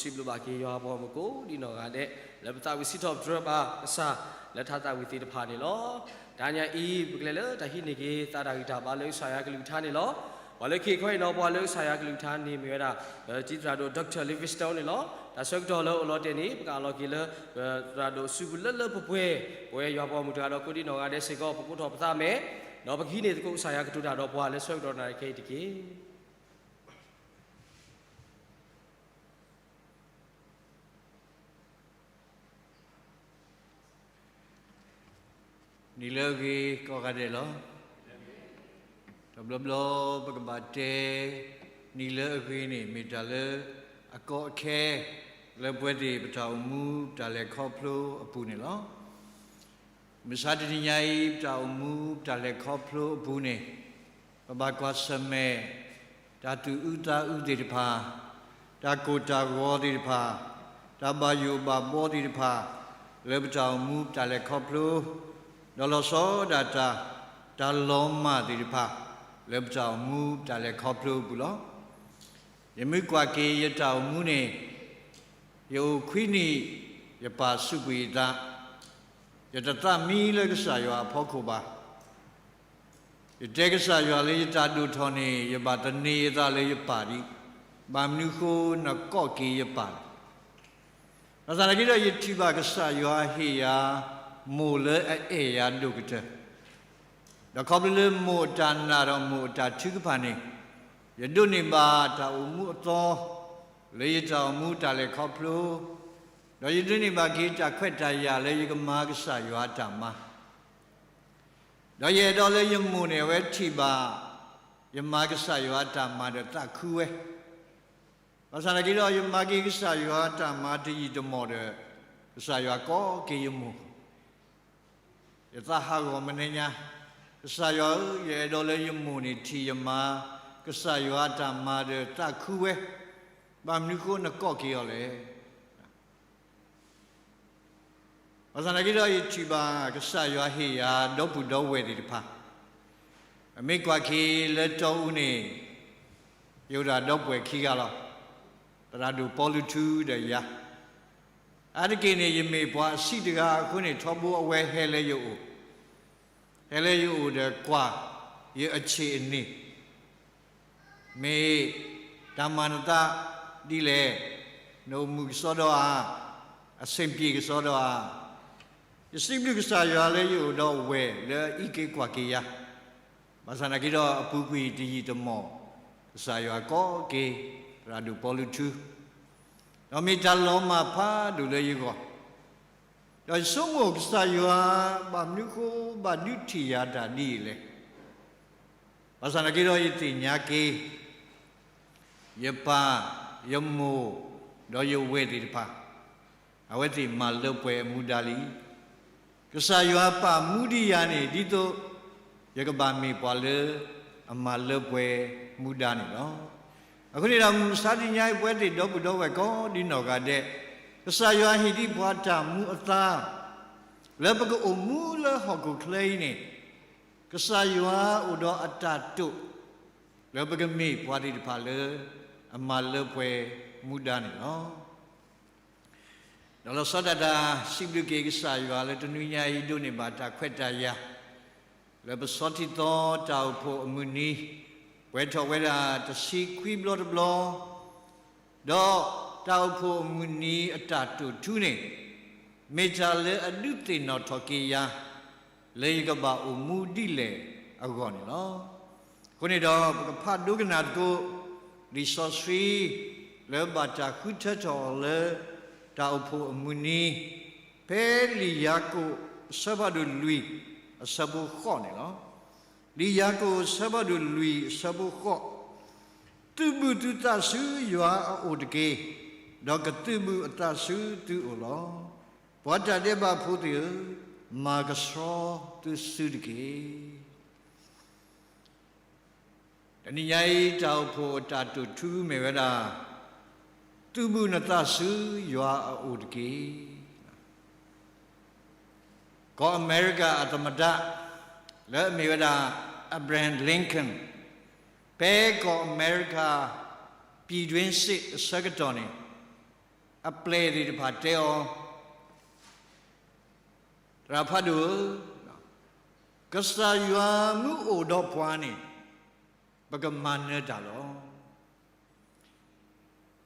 စံးဘျုးဘၣ်က့ၤယွၤအပှၤဂီၢ်မုၢ်ကိးဒံနီၢ်ဂၤဒဲး လၢပသးဝံၣ်စံးထီၣ်ပတြၢၤဘၣ်ကစၢ်လၢတၢ်သးဝံၣ်သ့ၣ်တဖၣ်န့ၣ်လီၤ. တနံၤအံၤ ပကလဲၤလၢတၢ်ဟံးန့ၢ်က့ၤသးတၢ်ဂံၢ်တၢ်ဘါလၢကစၢ်ယွၤကလုၢ်ကထါန့ၣ်လီၤ. ပှၤလၢခံခီအံၤနီၤ ပှၤလၢကစၢ်ယွၤကလုၢ်ကထါန့ၣ်မ့ၢ်ဝဲဒၣ် ပတံၤသရၣ်ဒိၣ် Doctor Livingstone န့ၣ်လီၤ. တၢ်ဆၢကတီၢ်လၢအိၣ်လီၤတဲာ်န့ၣ် ပကအးလီၤက့ၤလၢ သရၣ်ဒိၣ်စူၤပူၤလၢလၢပှဲၤပှဲၤ ပဝဲယွၤပှၤဂီၢ်မုၢ်တဂၤဒီးကိးဒံနီၢ်ဂၤဒဲးစ့ၢ်ကီး ပကိးထီၣ်ပသးမဲာ် ဒီးပကဟံးန့ၢ်သကိးကစၢ်ယွၤကတိၤတၢ်ဒီးပှၤလၢဆၢကတီၢ်နၣ်ရံၣ်ခဲအံၤတက့ၢ်. နံၤလၢအဂ့ၤကိးဂၤဒဲးလီၤ. တဘျီဘျီပကဘၣ်တဲ နံၤလၢအဂ့ၤန့ၣ် မ့ၢ်တၢ်လၢအကီအခဲ လၢပဝဲသ့ၣ်ပတၢ်အိၣ်မူတၢ်လဲၤခီဖျိအပူၤန့ၣ်လီၤ. မုၢ်ဆါတနံၤညါအံၤ ပတၢ်အိၣ်မူတၢ်လဲၤခီဖျိအပူၤန့ၣ် ပဘၣ်ကွၢ်ဆၢၣ်မဲာ် တၢ်သူၣ်အုးသးအုးသ့ၣ်တဖၣ်, တၢ်ကိၢ်တၢ်ဂီၤသ့ၣ်တဖၣ်, တၢ်ဘၣ်ယိၣ်ဘၣ်ဘှီသ့ၣ်တဖၣ် လၢပတၢ်အိၣ်မူတၢ်လဲၤခီဖျိ, ဒီးလီၤဆီဒၣ်တၢ် တၢ်လီၤမၢ်သ့ၣ်တဖၣ် လၢပတၢ်အိၣ်မူတၢ်လဲၤခီဖျိအပူၤလီၤ. ယမ့ၢ်ကွၢ်က့ၤယတၢ်အိၣ်မူန့ၣ် ယအိၣ်ခွံနံၣ် ယပၢ်စူးကွံာ်ယသး, ယတသးမံလၢကစၢ်ယွၤအဖီခိၣ်ဘၣ်. ယတဲကစၢ်ယွၤလၢယတၢ်ဒိၣ်ထီၣ်န့ၣ် ယဘၣ်သန့ၤယသးလၢယပၢ်ဒံး, ဘၣ်မနုၤဃိနကိးက့ၤယပၢ်လဲၣ်. ဘၣ်ဆၣ်သနာ်က့ဒီး ယထံၣ်ဘၣ်ကစၢ်ယွၤဟ့ၣ်ယၤ မိၢ်လၢအအဲၣ်ယၤဒိၣ်ကတၢၢ်, ဒီးခီဖျိလၢမိၢ်အတၢ်နာ်ဒီးမိၢ်အတၢ်ထုကဖၣ်န့ၣ် ယဒိးန့ၢ်ဘၣ်တၢ်အိၣ်မူအသီ လၢယတၢ်အိၣ်မူတၢ်လဲၤခီဖျိ, ဒီးယဒိးန့ၢ်ဘၣ်က့ၤတၢ်ခွဲးတၢ်ယာ်လၢယကမၤကစၢ်ယွၤအတၢ်မၤ, ဒီးယအဲၣ်ဒိးလၢယမိၢ်န့ၣ် အဝဲထံၣ်ဘၣ် ယမၤကစၢ်ယွၤအတၢ်မၤဒီးသးခုဝဲ, ဘၣ်ဆၣ်သနာ်က့ဒီး ယမၤက့ၤကစၢ်ယွၤအတၢ်မၤတယံာ်တမီၢ်ဒီး ကစၢ်ယွၤကိးက့ၤယမိၢ်, ယသးဟးဂီၤမနံၤညါ, ကစၢ်ယွၤဧၢ, ယအဲၣ်ဒိးလၢယမိၢ်န့ၣ်ထံၣ်ယမၤ ကစၢ်ယွၤအတၢ်မၤဒီးသးခုဝဲ, ဘၣ်မနုၤဃိနကိးက့ၤအီၤလဲၣ်. ဘၣ်ဆၣ်သနာ်က့ဒီး ယထံၣ်ဘၣ်ကစၢ်ယွၤဟ့ၣ်ယၤဒီပုၢ်ဒီဝဲၢ်သ့ၣ်တဖၣ်, ပမ့ၢ်ကွၢ်က့ၤလၢတီအူန့ၣ် ယအိၣ်ဒီးဒီပုၢ်ဝဲၢ်ခံဂၤလီၤ. သရၣ်ဒိၣ်ပီလူထူဒီးယၤ, အါတက့ၢ်န့ၣ် ယမ့ၢ်ပှၤအဆံးတဂၤအဃိန့ၣ် ထီဘိအဝဲဟဲလၢယအိၣ်, ဟဲလၢယအိၣ်ဒီးကွၢ်ယအဆ့ၣ်အန့ၣ် မ့ၢ်တၢ်မၤနသးဒ်လဲၣ်, နအိၣ်မုာ်ကစီဒီဧါ, အဆင်ပြေကစီဒီဧါ. ယစံးဘျုးကစၢ်ယွၤလၢယအိၣ်ဒီးဝဲၢ်လၢအအံးက့ၤကွၢ်က့ၤယၤ, ဘၣ်ဆၣ်သနာ်က့ဒီးအပူၤကွံာ်တယံာ်တမီၢ် ကစၢ်ယွၤကိးက့ၤ သရၣ်ဒိၣ်ပီလူထူ, ဒီးမ့ၢ်တၢ်လီၤမၢ်ဖးဒိၣ်လၢယဂီၢ်, ဒီးယဆိကမိၣ်ကစၢ်ယွၤ ဘၣ်မနုၤဃိဘၣ်ဒုးထံၣ်ယၤတၢ်ဒ်အံၤလဲၣ်. ဘၣ်ဆၣ်သနာ်က့ဒီးယသ့ၣ်ညါက့ၤ ယပၢ်, ယမိၢ်, ဒီးယဝဲၢ်သ့ၣ်တဖၣ် အဝဲသ့ၣ်မၤလၢပှဲၤအမူဒါလံ. ကစၢ်ယွၤပာ်မူဒံးယၤန့ၣ် ဒ်သိးယကဘၣ်မ့ၢ်ပှၤလၢအမၤလၢပှဲၤမူဒါန့ၣ်လီၤ. အဃိန့ၣ်ဒီး မုၢ်မဆါတနံၤညါအံၤ ပဝဲသ့ၣ်ဒီပုၢ်ဒီဝဲၢ်ကိးဒံနီၢ်ဂၤဒဲး, ကစၢ်ယွၤဟ့ၣ်ဒံးပှၤတၢ်မူအသါ လၢပကအိၣ်မူလၢဟီၣ်ခိၣ်ချၢအံၤန့ၣ် ကစၢ်ယွၤအိၣ်ဒီးအတၢ်တိာ် လၢပကမ့ၢ်ပှၤသ့ၣ်တဖၣ်လၢ အမၤလၢပှဲၤမူဒါန့ၣ်လီၤ. ဒီးလီၤဆီဒၣ်တၢ် စံးဘျုးက့ၤကစၢ်ယွၤလၢတနွံညါအံၤ ဒိးန့ၢ်ဘၣ်တၢ်ခွဲးတၢ်ယာ် လၢပဆီထံသီတၢ်အိၣ်ဖှိၣ်အမုၢ်နံၤ ပှဲၤထီၣ်ဝဲဒၣ်တဆံခွံဘျီတဘျီ ဒီးတၢ်အိၣ်ဖှိၣ်အမုၢ်နံၤအတၢ်တိာ်ထူန့ၣ် မ့ၢ်တၢ်လၢအဒုးသ့ၣ်နီၣ်ထီၣ်က့ၤယၤ လၢယကဘၣ်အိၣ်မူဒ်လဲၣ်အဂီၢ်န့ၣ်လီၤ. အဃိန့ၣ်ဒီး ပကဖးဒိကနၣ်သကိး လံာ်စီဆှံ လၢဘၣ်တၢ်ဃုထၢထီၣ်အီၤလၢ တၢ်အိၣ်ဖှိၣ်အမုၢ်နံၤ ဖဲလံာ်ယၤကိာ်အဆၢဖးဒိၣ်လွံၢ် အဆၢဖိဃိးန့ၣ်လီၤ. လံာ်ယၤကိာ်အဆၢဖးဒိၣ်လွံၢ်အဆၢဖိဃိး, သုးဘူးသုသးဆူယွၤအအိၣ်တက့ၢ်, ဒီးကသုးဘူးအသးဆူသုအိၣ်လီၤ. ပှၤတၢ်ဒဲးဘးဖိသ့ၣ်ဧၢ, မၤကဆှီသုစုတက့ၢ်. တနံၤညါအံၤ တၢ်အိၣ်ဖှိၣ်အတၢ်တိာ်ထူမ့ၢ်ဝဲဒၣ်, သုးဘူးနသးဆူယွၤအအိၣ်တက့ၢ်. ကီၢ်အမဲရကၤအသမ္မတ လၢအမ့ၢ်ဝဲဒၣ် Abraham Lincoln ဖဲကီၢ်အမဲရကၤ ပြည်တွင်းစစ် အဆၢကတီၢ်န့ၣ် အပျဲၢ်သ့ၣ်တဖၣ်တဲအီၤ, သရၣ်ဖးဒိၣ်ဧၢ, ကစၢ်ယွၤမ့ၢ်အိၣ်ဒီးပှၤန့ၣ် ပကမၤနၢၤတၢ်လီၤ.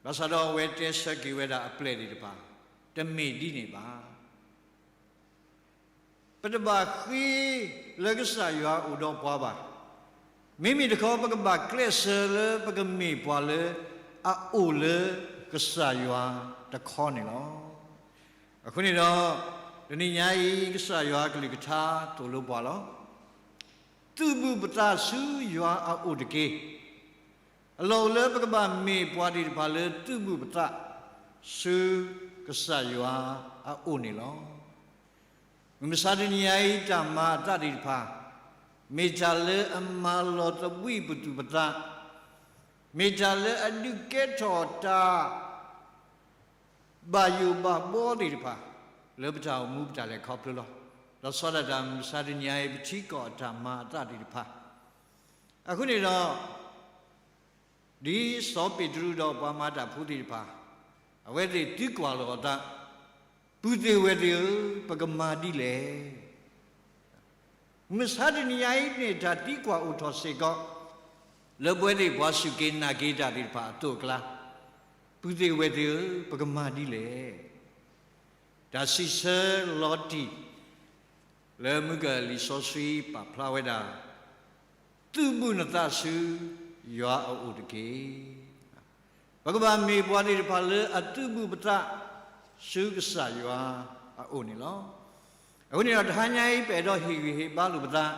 ဘၣ်ဆၣ်ဒီးအဝဲတဲဆၢက့ၤဝဲဒၣ်အပျဲၢ်သ့ၣ်တဖၣ်, တမ့ၢ်ဒ်န့ၣ်ဘၣ်. ပတဘၣ်ဃ့လၢကစၢ်ယွၤအိၣ်ဒီးပှၤဘၣ်. မ့မ့ၢ်တခီ ပကဘၣ်ကျဲးစၢးလၢပကမ့ၢ်ပှၤလၢအအိၣ်လၢကစၢ်ယွၤတခီန့ၣ်လီၤ. အဃိန့ၣ်ဒီး တနံၤညါအံၤ ကစၢ်ယွၤကလုၢ်ကထါသိၣ်လိပှၤလီၤ. သုးဘူးပသးဆူယွၤအအိၣ်တက့ၢ်. အလီၢ်အိၣ်လၢပကဘၣ်မ့ၢ်ပှၤသ့ၣ်တဖၣ်လၢသုးဘူးပသးဆူကစၢ်ယွၤအအိၣ်န့ၣ်လီၤ. မုၢ်မဆါတနံၤညါအံၤ တၢ်မၤအသးသ့ၣ်တဖၣ်, မ့ၢ်တၢ်လၢအမၤလီၤသဘှံးပသူၣ်ပသး, မ့ၢ်တၢ်လၢအဒုးကဲထီၣ်တၢ်ဘၣ်ယိၣ်ဘၣ်ဘှီသ့ၣ်တဖၣ် လၢပတၢ်အိၣ်မူပတၢ်လဲၤခီဖျိလီၤ. ဒီးဆီဒၣ်တၢ်မုၢ်မဆါတနံၤညါအံၤ ပထံကီၢ်အတၢ်မၤအသးသ့ၣ်တဖၣ်, အဃိန့ၣ်ဒီး ဒ်စီၤပ့းတရူးဒီးပှၤမၤတၢ်ဖိသ့ၣ်တဖၣ် အဝဲသ့ၣ်သံကွၢ်လီၤအသး, ပုၢ်သ့ၣ်ဝဲၢ်သ့ၣ်ဧၢ, ပကမၤဒ်လဲၣ်. မုၢ်မဆါတနံၤညါအံၤန့ၣ် တၢ်သံကွၢ်အိၣ်ထီၣ်စ့ၢ်ကီး လၢပဝဲသ့ၣ်ပှၤစူၢ်က့ၤနာ်က့ၤတၢ်သ့ၣ်တဖၣ်အသိးအကျါ, ပုၢ်သ့ၣ်ဝဲၢ်သ့ၣ်ဧၢ, ပကမၤဒ်လဲၣ်. တၢ်စံးဆၢလီၤတံၢ် လၢမုၢ်ကလံာ်စီဆှံပာ်ဖျါဝဲဒၣ်, သုးဘူးနသးဆူယွၤအအိၣ်တက့ၢ်. ပကဘၣ်မ့ၢ်ပှၤသ့ၣ်တဖၣ်လၢအသုးဘူးပသးဆူကစၢ်ယွၤအအိၣ်န့ၣ်လီၤ. အဃိန့ၣ်ဒီး တဟါညါအံၤ ပအဲၣ်ဒိးဟ့ၣ်ဂံၢ်ဟ့ၣ်ဘါလိာ်ပသး,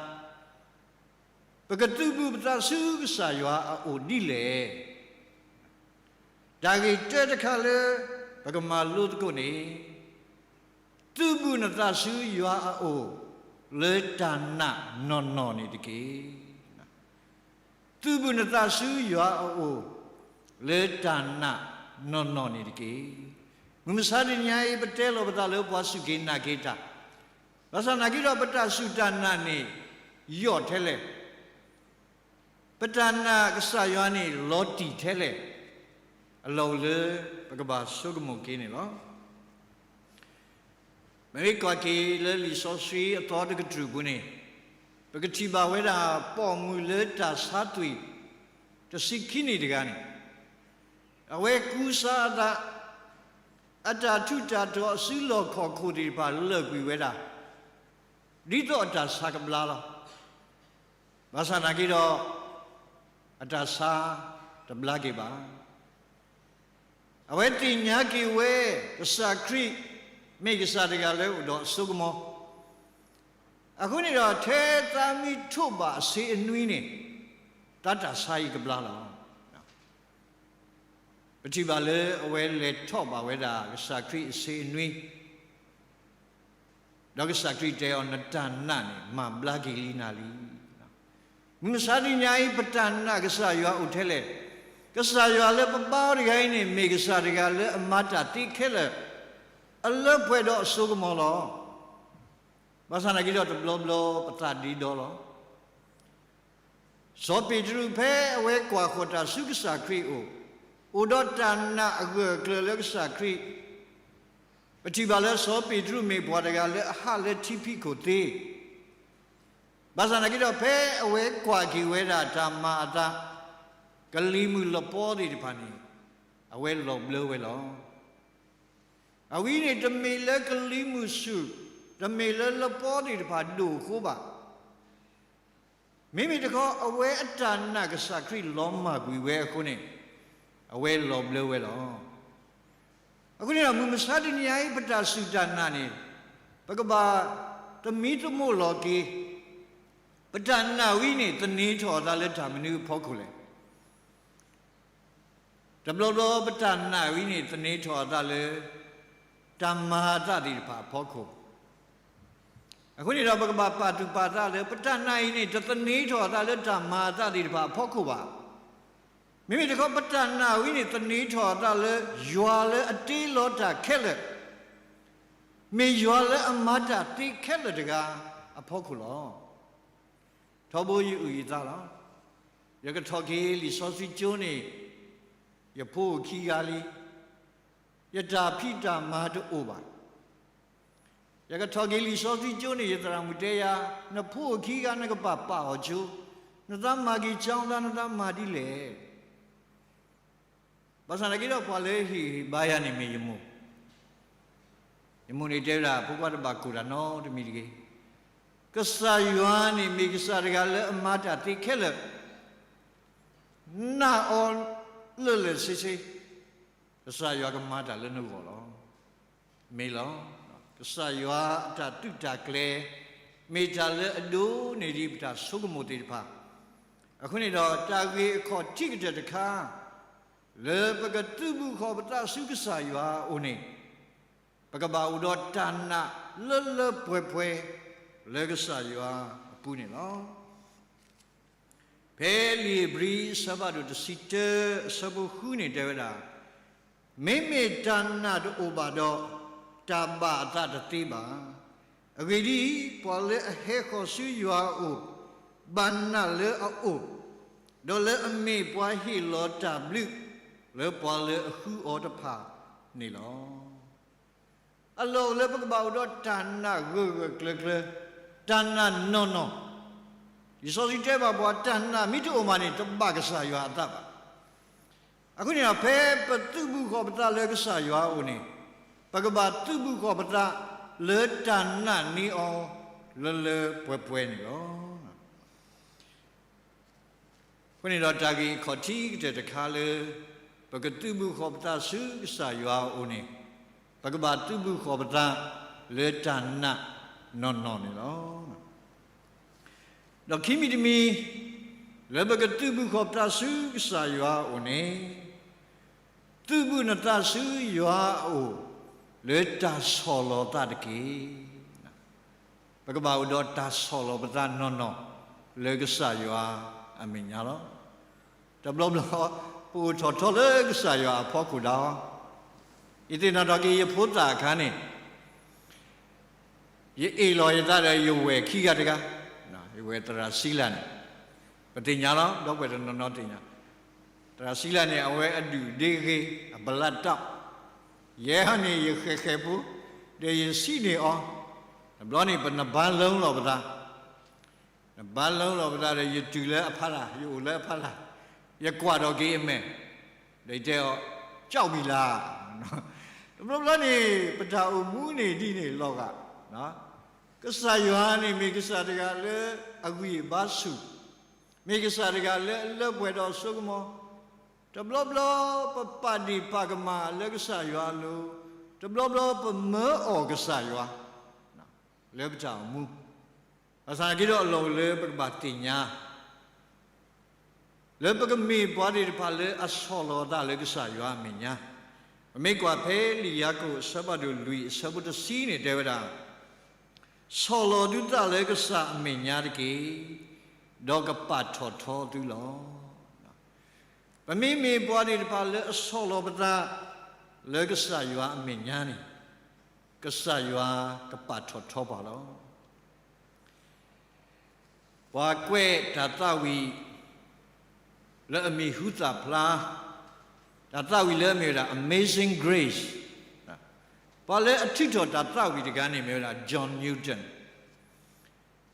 ပကသုးဘူးပသးဆူကစၢ်ယွၤအအိၣ်ဒ်လဲၣ်. တၢ်ဂ့ၢ်တၢတခါလၢ ပကမၤလိသကိးန့ၣ်, သုးဘူးနသးဆူယွၤအအိၣ် လၢတၢ်နာ်နီၢ်နီၢ်န့ၣ်တက့ၢ်. သုးဘူးနသးဆူယွၤအအိၣ် လၢတၢ်နာ်နီၢ်နီၢ်န့ၣ်တက့ၢ်. မုၢ်မဆါတနံၤညါအံၤ ပတဲလီၤပသးလၢပှၤစူၢ်က့ၤနာ်က့ၤတၢ်, ဘၣ်ဆၣ်နာ်က့ဒီး ပတၢ်စူၢ်တၢ်နာ်န့ၣ် ယိာ်ထဲလဲၣ်. ပတၢ်နာ်ကစၢ်ယွၤန့ၣ် လီၤတံၢ်ထဲလဲၣ်. အလီၢ်အိၣ်လၢပကဘၣ်ဆိကမိၣ်က့ၤန့ၣ်လီၤ. မ့မ့ၢ်ကွၢ်က့ၤလၢလံာ်စီဆှံအသီတကတြူၢ်ပူၤန့ၣ်, ပကထံၣ်ဘၣ်ဝဲဒၣ် ပိာ်မုၣ်လၢတၢ်ဆါသွံၣ် တဆံခံနံၣ်တဂၤန့ၣ်, အဝဲကူစါအသး, အတၢ်ထူးတၢ်တီၤအစုလီၢ်ခီၣ်ခိၣ်သ့ၣ်တဖၣ်လၢာ်ကွံာ်ဝဲဒၣ်, ဒ်သိးအတၢ်ဆါကဘျါလီၤ. ဘၣ်ဆၣ်နာ်က့ဒီး အတၢ်ဆါတဘျါက့ၤဘၣ်. အဝဲသ့ၣ်ညါက့ၤဝဲ ကစၢ်ခရံာ် မ့ၢ်ကစၢ်တဂၤလၢအိၣ်ဒီးအစိကမီၤ, အဃိန့ၣ်ဒီး ထဲသးမ့ၢ်ထိးဘၣ်အဆ့အနွံန့ၣ်, သးတၢ်ဆါအံၤကဘျါလီၤ. ပထံၣ်ဘၣ်လၢအဝဲလဲၤထီၣ်ဘၣ်ဝဲဒၣ် ကစၢ်ခရံာ်အဆ့အနွံ, ဒီးကစၢ်ခရံာ်တဲအီၤ နတၢ်နာ်န့ၣ် မၤဘျါက့ၤလံနၤလံ. မုၢ်မဆါတနံၤညါအံၤ ပတၢ်နာ်ကစၢ်ယွၤအိၣ်ထဲလဲၣ်. ကစၢ်ယွၤလၢပဘါအီၤတဂၤအံၤန့ၣ် မ့ၢ်ကစၢ်တဂၤလၢအမၤတၢ်သ့ခဲလၢာ်, အလၢပှဲၤဒီးအစိကမီၤလီၤ. ဘၣ်ဆၣ်နာ်က့ဒီးတဘျီဘျီပသးဒ့ဒီလီၤ. စီၤပ့းတရူးဖဲအဝဲကွၢ်ဃီၤတၢ်ဆူကစၢ်ခရံာ်အအိၣ်, အိၣ်ဒီးတၢ်နာ်အဂၢၢ်အကျၢၤလၢကစၢ်ခရံာ်, ပထံၣ်ဘၣ်လၢစီၤပ့းတရူးမ့ၢ်ပှၤတဂၤလၢအဟးလၢထံဖံးခိၣ်သ့, ဘၣ်ဆၣ်နာ်က့ဒီး ဖဲအဝဲကွၢ်က့ၤဝဲဒၣ်တၢ်မၤအသး, ကလံၤမုၢ်လပီသ့ၣ်တဖၣ်န့ၣ်, အဝဲလီၤဘျၢဝဲလီၤ. အဝဲအံၤန့ၣ် တမ့ၢ်လၢကလံၤမုၢ်ဆူၣ်, တမ့ၢ်လၢလပီသ့ၣ်တဖၣ်ဒိၣ်အဃိဘၣ်. မ့မ့ၢ်တခီ အဝဲအတၢ်နာ်ကစၢ်ခရံာ်လီၤမၢ်ကွံာ်ဝဲအဃိန့ၣ်, အဝဲလီၤဘျၢဝဲလီၤ. အဃိန့ၣ်ဒီး မုၢ်မဆါတနံၤအံၤ ပတၢ်စူၢ်တၢ်နာ်န့ၣ်, ပကဘၣ်သမံသမိးလီၤက့ၤ, ပတၢ်နာ်ဝဲအံၤန့ၣ် သန့ၤထီၣ်အသးလၢတၢ်မနုၤအဖီခိၣ်လဲၣ်. တဘျီဘျီပတၢ်နာ်ဝဲအံၤန့ၣ် သန့ၤထီၣ်အသးလၢ တၢ်မၤအသးသ့ၣ်တဖၣ်အဖီခိၣ်. အဃိန့ၣ်ဒီး ပကဘၣ်ပာ်သူၣ်ပာ်သးလၢ ပတၢ်နာ်အံၤန့ၣ် တသန့ၤထီၣ်အသးလၢတၢ်မၤအသးသ့ၣ်တဖၣ်အဖီခိၣ်ဘၣ်. မ့မ့ၢ်တခီ ပတၢ်နာ်ဝဲအံၤန့ၣ် သန့ၤထီၣ်အသးလၢ ယွၤလၢအတ့လီၤတၢ်ခဲလၢာ်, မ့ၢ်ယွၤလၢအမၤတၢ်သ့ခဲလၢာ်တဂၤအဖီခိၣ်လီၤ. ထီဘိယအုၣ်ယသးလီၤ. ယကထီၣ်က့ၤလံာ်စီဆှံကၠိန့ၣ် ယဖိအိၣ်ခံဂၤလံ. ယတၢ်ဖံးတၢ်မၤတအိၣ်ဘၣ်. ယကထီၣ်က့ၤလံာ်စီဆှံကၠိန့ၣ် ယသရၣ်မုၣ်တဲယၤ, နဖိအခံဂၤနကဘၣ်ပာ်အီၤကၠိ, နသးမၤက့ၤကၠီသး နသးမၤဒ်လဲၣ်. ဘၣ်ဆၣ်သနာ်က့ဒီး ပှၤလၢဟ့ၣ်ဂံၢ်ဟ့ၣ်ဘါယၤန့ၣ်မ့ၢ်ယမိၢ်, ယမိၢ်န့ၣ်တဲဝဲဒၣ် ဖိခွါတဘၣ်ကိၢ်တၢ်နီတမံၤတဂ့ၤ. ကစၢ်ယွၤန့ၣ်မ့ၢ်ကစၢ်တဂၤလၢအမၤတၢ်သ့ခဲလၢာ်, နာ်အီၤလၢာ်လၢာ်ဆ့ဆ့, ကစၢ်ယွၤကမၤတၢ်လၢနဂီၢ်လီၤ. မ့ၢ်လီၤ. ကစၢ်ယွၤအတၢ်သုးတၢ်ကျဲၤ မ့ၢ်တၢ်လၢအဒိၣ်န့ၢ်ဒံးပတၢ်ဆိကမိၣ်သ့ၣ်တဖၣ်. အဃိန့ၣ်ဒီး တၢ်ဂ့ၢ်အခီၣ်ထံးကတၢၢ်တခါ လၢပကသုးဘူးဃီၤပသးဆူကစၢ်ယွၤအအိၣ်န့ၣ်, ပကဘၣ်အိၣ်ဒီးတၢ်နာ်လၢလၢပှဲၤပှဲၤလၢကစၢ်ယွၤအပူၤန့ၣ်လီၤ. ဖဲလံာ်ဧ့ၤဘြံၤအဆၢဖးဒိၣ်တဆံတၢ အဆၢဖိဃုန့ၣ်တဲဝဲဒၣ်, မ့မ့ၢ်တၢ်နာ်တအိၣ်ဘၣ်ဒီး, တၢ်ဘၣ်အသးတသ့ဘၣ်. အဂ့ၢ်ဒ်အံၤ, ပှၤလၢအဟဲဃီၤဆူယွၤအအိၣ်, ဘၣ်နာ်လၢအအိၣ်, ဒီးလၢအမ့ၢ်ပှၤဟ့ၣ်လီၤတၢ်ဘျုးလၢပှၤလၢအဃုအီၤတဖၣ်န့ၣ်လီၤ. အလီၢ်အိၣ်လၢပကဘၣ်အိၣ်ဒီးတၢ်နာ်ဂၢၢ်ဂၢၢ်ကျၢၤကျၢၤ, တၢ်နာ်နီၢ်နီၢ်. လံာ်စီဆှံတဲဘၣ်ပှၤ တၢ်နာ်မ့ၢ်တအိၣ်ဘၣ်န့ၣ် တဘၣ်ကစၢ်ယွၤအသးဘၣ်. အဃိန့ၣ်ဒီး ဖဲပသုးဘူးဃီၤပသးလၢကစၢ်ယွၤအအိၣ်န့ၣ်, ပကဘၣ်သုးဘူးဃီၤပသးလၢတၢ်နာ်န့ၢ်အီၤလၢလၢပှဲၤပှဲၤန့ၣ်လီၤ. အဃိန့ၣ်ဒီး တၢ်ဂ့ၢ်အခီၣ်ထံးကတၢၢ်တခါလၢ ပကသုးဘူးဃီၤပသးဆူကစၢ်ယွၤအအိၣ်န့ၣ်, ပကဘၣ်သုးဘူးဃီၤပသးလၢတၢ်နာ်နီၢ်နီၢ်န့ၣ်လီၤ. ဒီးခံမံၤတမံၤ, လၢပကသုးဘူးဃီၤပသးဆူကစၢ်ယွၤအအိၣ်န့ၣ်, သုးဘူးနသးဆူယွၤအအိၣ် လၢတၢ်ဆီၣ်လီၤသးတက့ၢ်. ပကဘၣ်အိၣ်ဒီးတၢ်ဆီၣ်လီၤပသးနီၢ်နီၢ်လၢကစၢ်ယွၤအမဲာ်ညါလီၤ. တဘျီဘျီ ပအိၣ်ထီၣ်ထီလၢကစၢ်ယွၤအဖီခိၣ်ဒၣ်အီၤ, ယသ့ၣ်နီၣ်ထီၣ်က့ၤယဖိသၣ်အခါန့ၣ် ယအ့ၣ်လိာ်ယသးဒီးယဝဲၢ်ခံဂၤတဂၤ, ယဝဲၢ်သရၣ်စံလၤန့ၣ်, ပသ့ၣ်ညါလီၤ, ဒီပုၢ်ဝဲၢ်တနီၤနီၤသ့ၣ်ညါ, သရၣ်စံလၤန့ၣ် အဝဲအဒုၣ်ဒ့ဂ့ၤ အဘလးတီ, ယဲဟီန့ၣ် ယဃဲၤဃဲၤဖိ, ဒီးယစံးန့ၢ်အီၤ, တဘျီန့ၣ် ပနဘါလၢလီၤပသး နဘါလၢလီၤပသးဒီး ယတုၤလၢအဖီလာ်, ယအိၣ်လၢအဖီလာ်, ယကွၢ်ထီၣ်က့ၤအမဲာ်, ဒီးယတဲအီၤ, ကၠီၣ်ဝံၤလၤ. တဘျီဘျီန့ၣ် ပတၢ်အိၣ်မူန့ၣ်ဒ်န့ၣ်လီၤဂာ်, ကစၢ်ယွၤန့ၣ်မ့ၢ်ကစၢ်တဂၤလၢအဂံၢ်အဘါဆူၣ်, မ့ၢ်ကစၢ်တဂၤလၢအလၢပှဲၤဒီးစိကမီၤ, တဘျီဘျီ ပပာ်ဒ့ၣ်ပာ်ကမၣ်လၢကစၢ်ယွၤအလိၤ, တဘျီဘျီပမၢအီၣ်ကစၢ်ယွၤ လၢပတၢ်အိၣ်မူ, ဘၣ်ဆၣ်သနာ်က့ဒီး အလီၢ်အိၣ်လၢပကဘၣ်သ့ၣ်ညါ လၢပကမ့ၢ်ပှၤသ့ၣ်တဖၣ်လၢအဆီၣ်လီၤသးလၢကစၢ်ယွၤအမဲာ်ညါ, ပမ့ၢ်ကွၢ်ဖဲလံာ်ယၤကိာ်အဆၢဖးဒိၣ်လွံၢ်အဆၢဖိတဆံန့ၣ်တဲဝဲဒၣ်, ဆီၣ်လီၤသုသးလၢကစၢ်အမဲာ်ညါတက့ၢ်, ဒီးကပာ်ထီၣ်ထီသုလီၤ. ပမ့မ့ၢ်ပှၤသ့ၣ်တဖၣ်လၢအဆီၣ်လီၤပသး လၢကစၢ်ယွၤအမဲာ်ညါန့ၣ်, ကစၢ်ယွၤကပာ်ထီၣ်ထီပှၤလီၤ. ပှၤကွဲးတၢ်သးဝံၣ် လၢအမံၤဟူသၣ်ဖျါ, တၢ်သးဝံၣ်လၢအမ့ၢ်ဝဲဒၣ် Amazing Grace, ပှၤလၢအထုးထီၣ်တၢ်သးဝံၣ်တဂၤန့ၣ်မ့ၢ်ဝဲဒၣ် John Newton.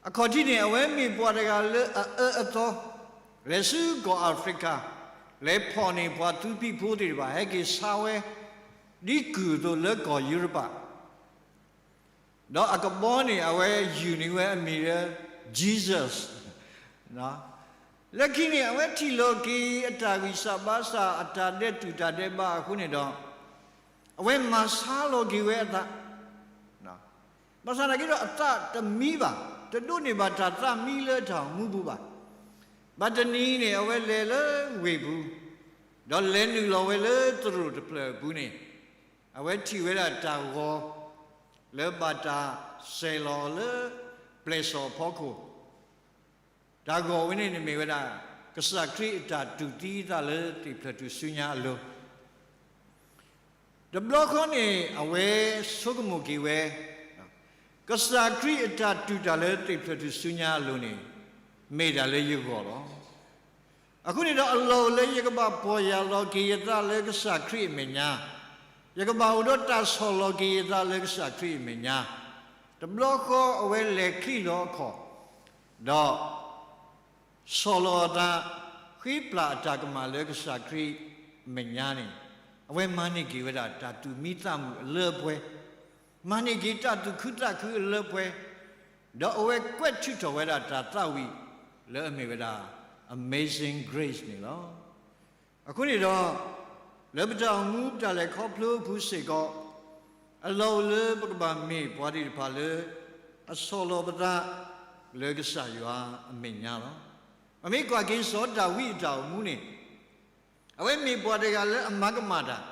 အခီၣ်ထံးန့ၣ် အဝဲမ့ၢ်ပှၤတဂၤလၢအအၢအသီ, လဲၤဆူကီၢ်အၤဖရံကၤ, လဲၤဖီၣ်န့ၢ်ပှၤသူဖံးဖိသ့ၣ်တဖၣ် ဟဲက့ၤဆါဝဲ ဒ်ကုၢ်အသိးလၢကီၢ်ယူရပၤ ဒီးအကဘီန့ၣ် အဝဲယုၢ်န့ၢ်ဝဲအမံၤလၢ Jesus. လၢခံန့ၣ် အဝဲထံၣ်လီၤက့ၤအတၢ်ဂံၢ်စၢ်ဘါစၢ် အတၢ်ဒဲးတူၢ်တၢ်ဒဲးဘးအဃိန့ၣ်ဒီး, အဝဲမၤဆါလီၤက့ၤဝဲအသး, ဘၣ်ဆၣ်သနာ်က့ဒီး အသးတမံဘၣ်, တဒိးန့ၢ်ဘၣ်တၢ်သးမံလၢတၢ်အိၣ်မူပူၤဘၣ်. ဘၣ်တနံၤန့ၣ် အဝဲလဲၤလၢဝ့ၢ်ပူၤ, ဒီးလဲၤနုာ်လီၤဝဲလၢသရိာ်တဖျၢၣ်အပူၤန့ၣ်, အဝဲထံၣ်ဝဲဒၣ်တၢ်ဂီၤ လၢဘၣ်တၢ်စဲၤလီၤလၢ ပျဲၢ်စီၣ်အဖီခိၣ်, တၢ်ဂီၤဝဲန့ၣ်န့ၣ်မ့ၢ်ဝဲဒၣ် ကစၢ်ခရံာ်အတၢ်တူၢ်သံအသးလၢသ့ၣ်ဖျၢၣ်ထူၣ်စုညါအလိၤ. တဘျီဃီန့ၣ် အဝဲဆိကမိၣ်က့ၤဝဲ, ကစၢ်ခရံာ်အတၢ်တူၢ်တၢ်လၢသ့ၣ်ဖျၢၣ်ထူၣ်စုညါအလိၤန့ၣ် မ့ၢ်တၢ်လၢယဂီၢ်လီၤ. အဃိန့ၣ်ဒီး အလီၢ်အိၣ်လၢယကဘၣ်ပီၢ်ယၢ်လီၤက့ၤယသးလၢကစၢ်ခရံာ်အမဲာ်ညါ, ယကဘၣ်အိၣ်ဒီးတၢ်ဆီၣ်လီၤက့ၤယသးလၢကစၢ်ခရံာ်အမဲာ်ညါ, တဘျီဃီအဝဲလဲၤချံးလီၤအခီၣ်, ဒီး ဆီၣ်လီၤအသး, ဃ့ပျၢ်အတၢ်ကမၣ်လၢကစၢ်ခရံာ်အမဲာ်ညါန့ၣ်, အဝဲမၤန့ၢ်က့ၤဝဲဒၣ်တၢ်သူၣ်မံသးမုာ်အလၢအပှဲၤ, မၤန့ၢ်က့ၤတၢ်သူၣ်ခုသးခုအလၢအပှဲၤ, ဒီးအဝဲကွဲးထုးထီၣ်ဝဲဒၣ်တၢ်သးဝံၣ်လၢအမ့ၢ်ဝဲဒၣ် Amazing Grace န့ၣ်လီၤ. အဃိန့ၣ်ဒီး, လၢပတၢ်အိၣ်မူပတၢ်လဲၤခီဖျိအပူၤစ့ၢ်ကီး, အလီၢ်အိၣ်လၢပကဘၣ်မ့ၢ်ပှၤသ့ၣ်တဖၣ်လၢ အဆီၣ်လီၤပသးလၢကစၢ်ယွၤအမဲာ်ညါလီၤ. ပမ့ၢ်ကွၢ်က့ၤစီၤဒၤဝံးအတၢ်အိၣ်မူန့ၣ်, အဝဲမ့ၢ်ပှၤတဂၤလၢအမၤကမၣ်တၢ်,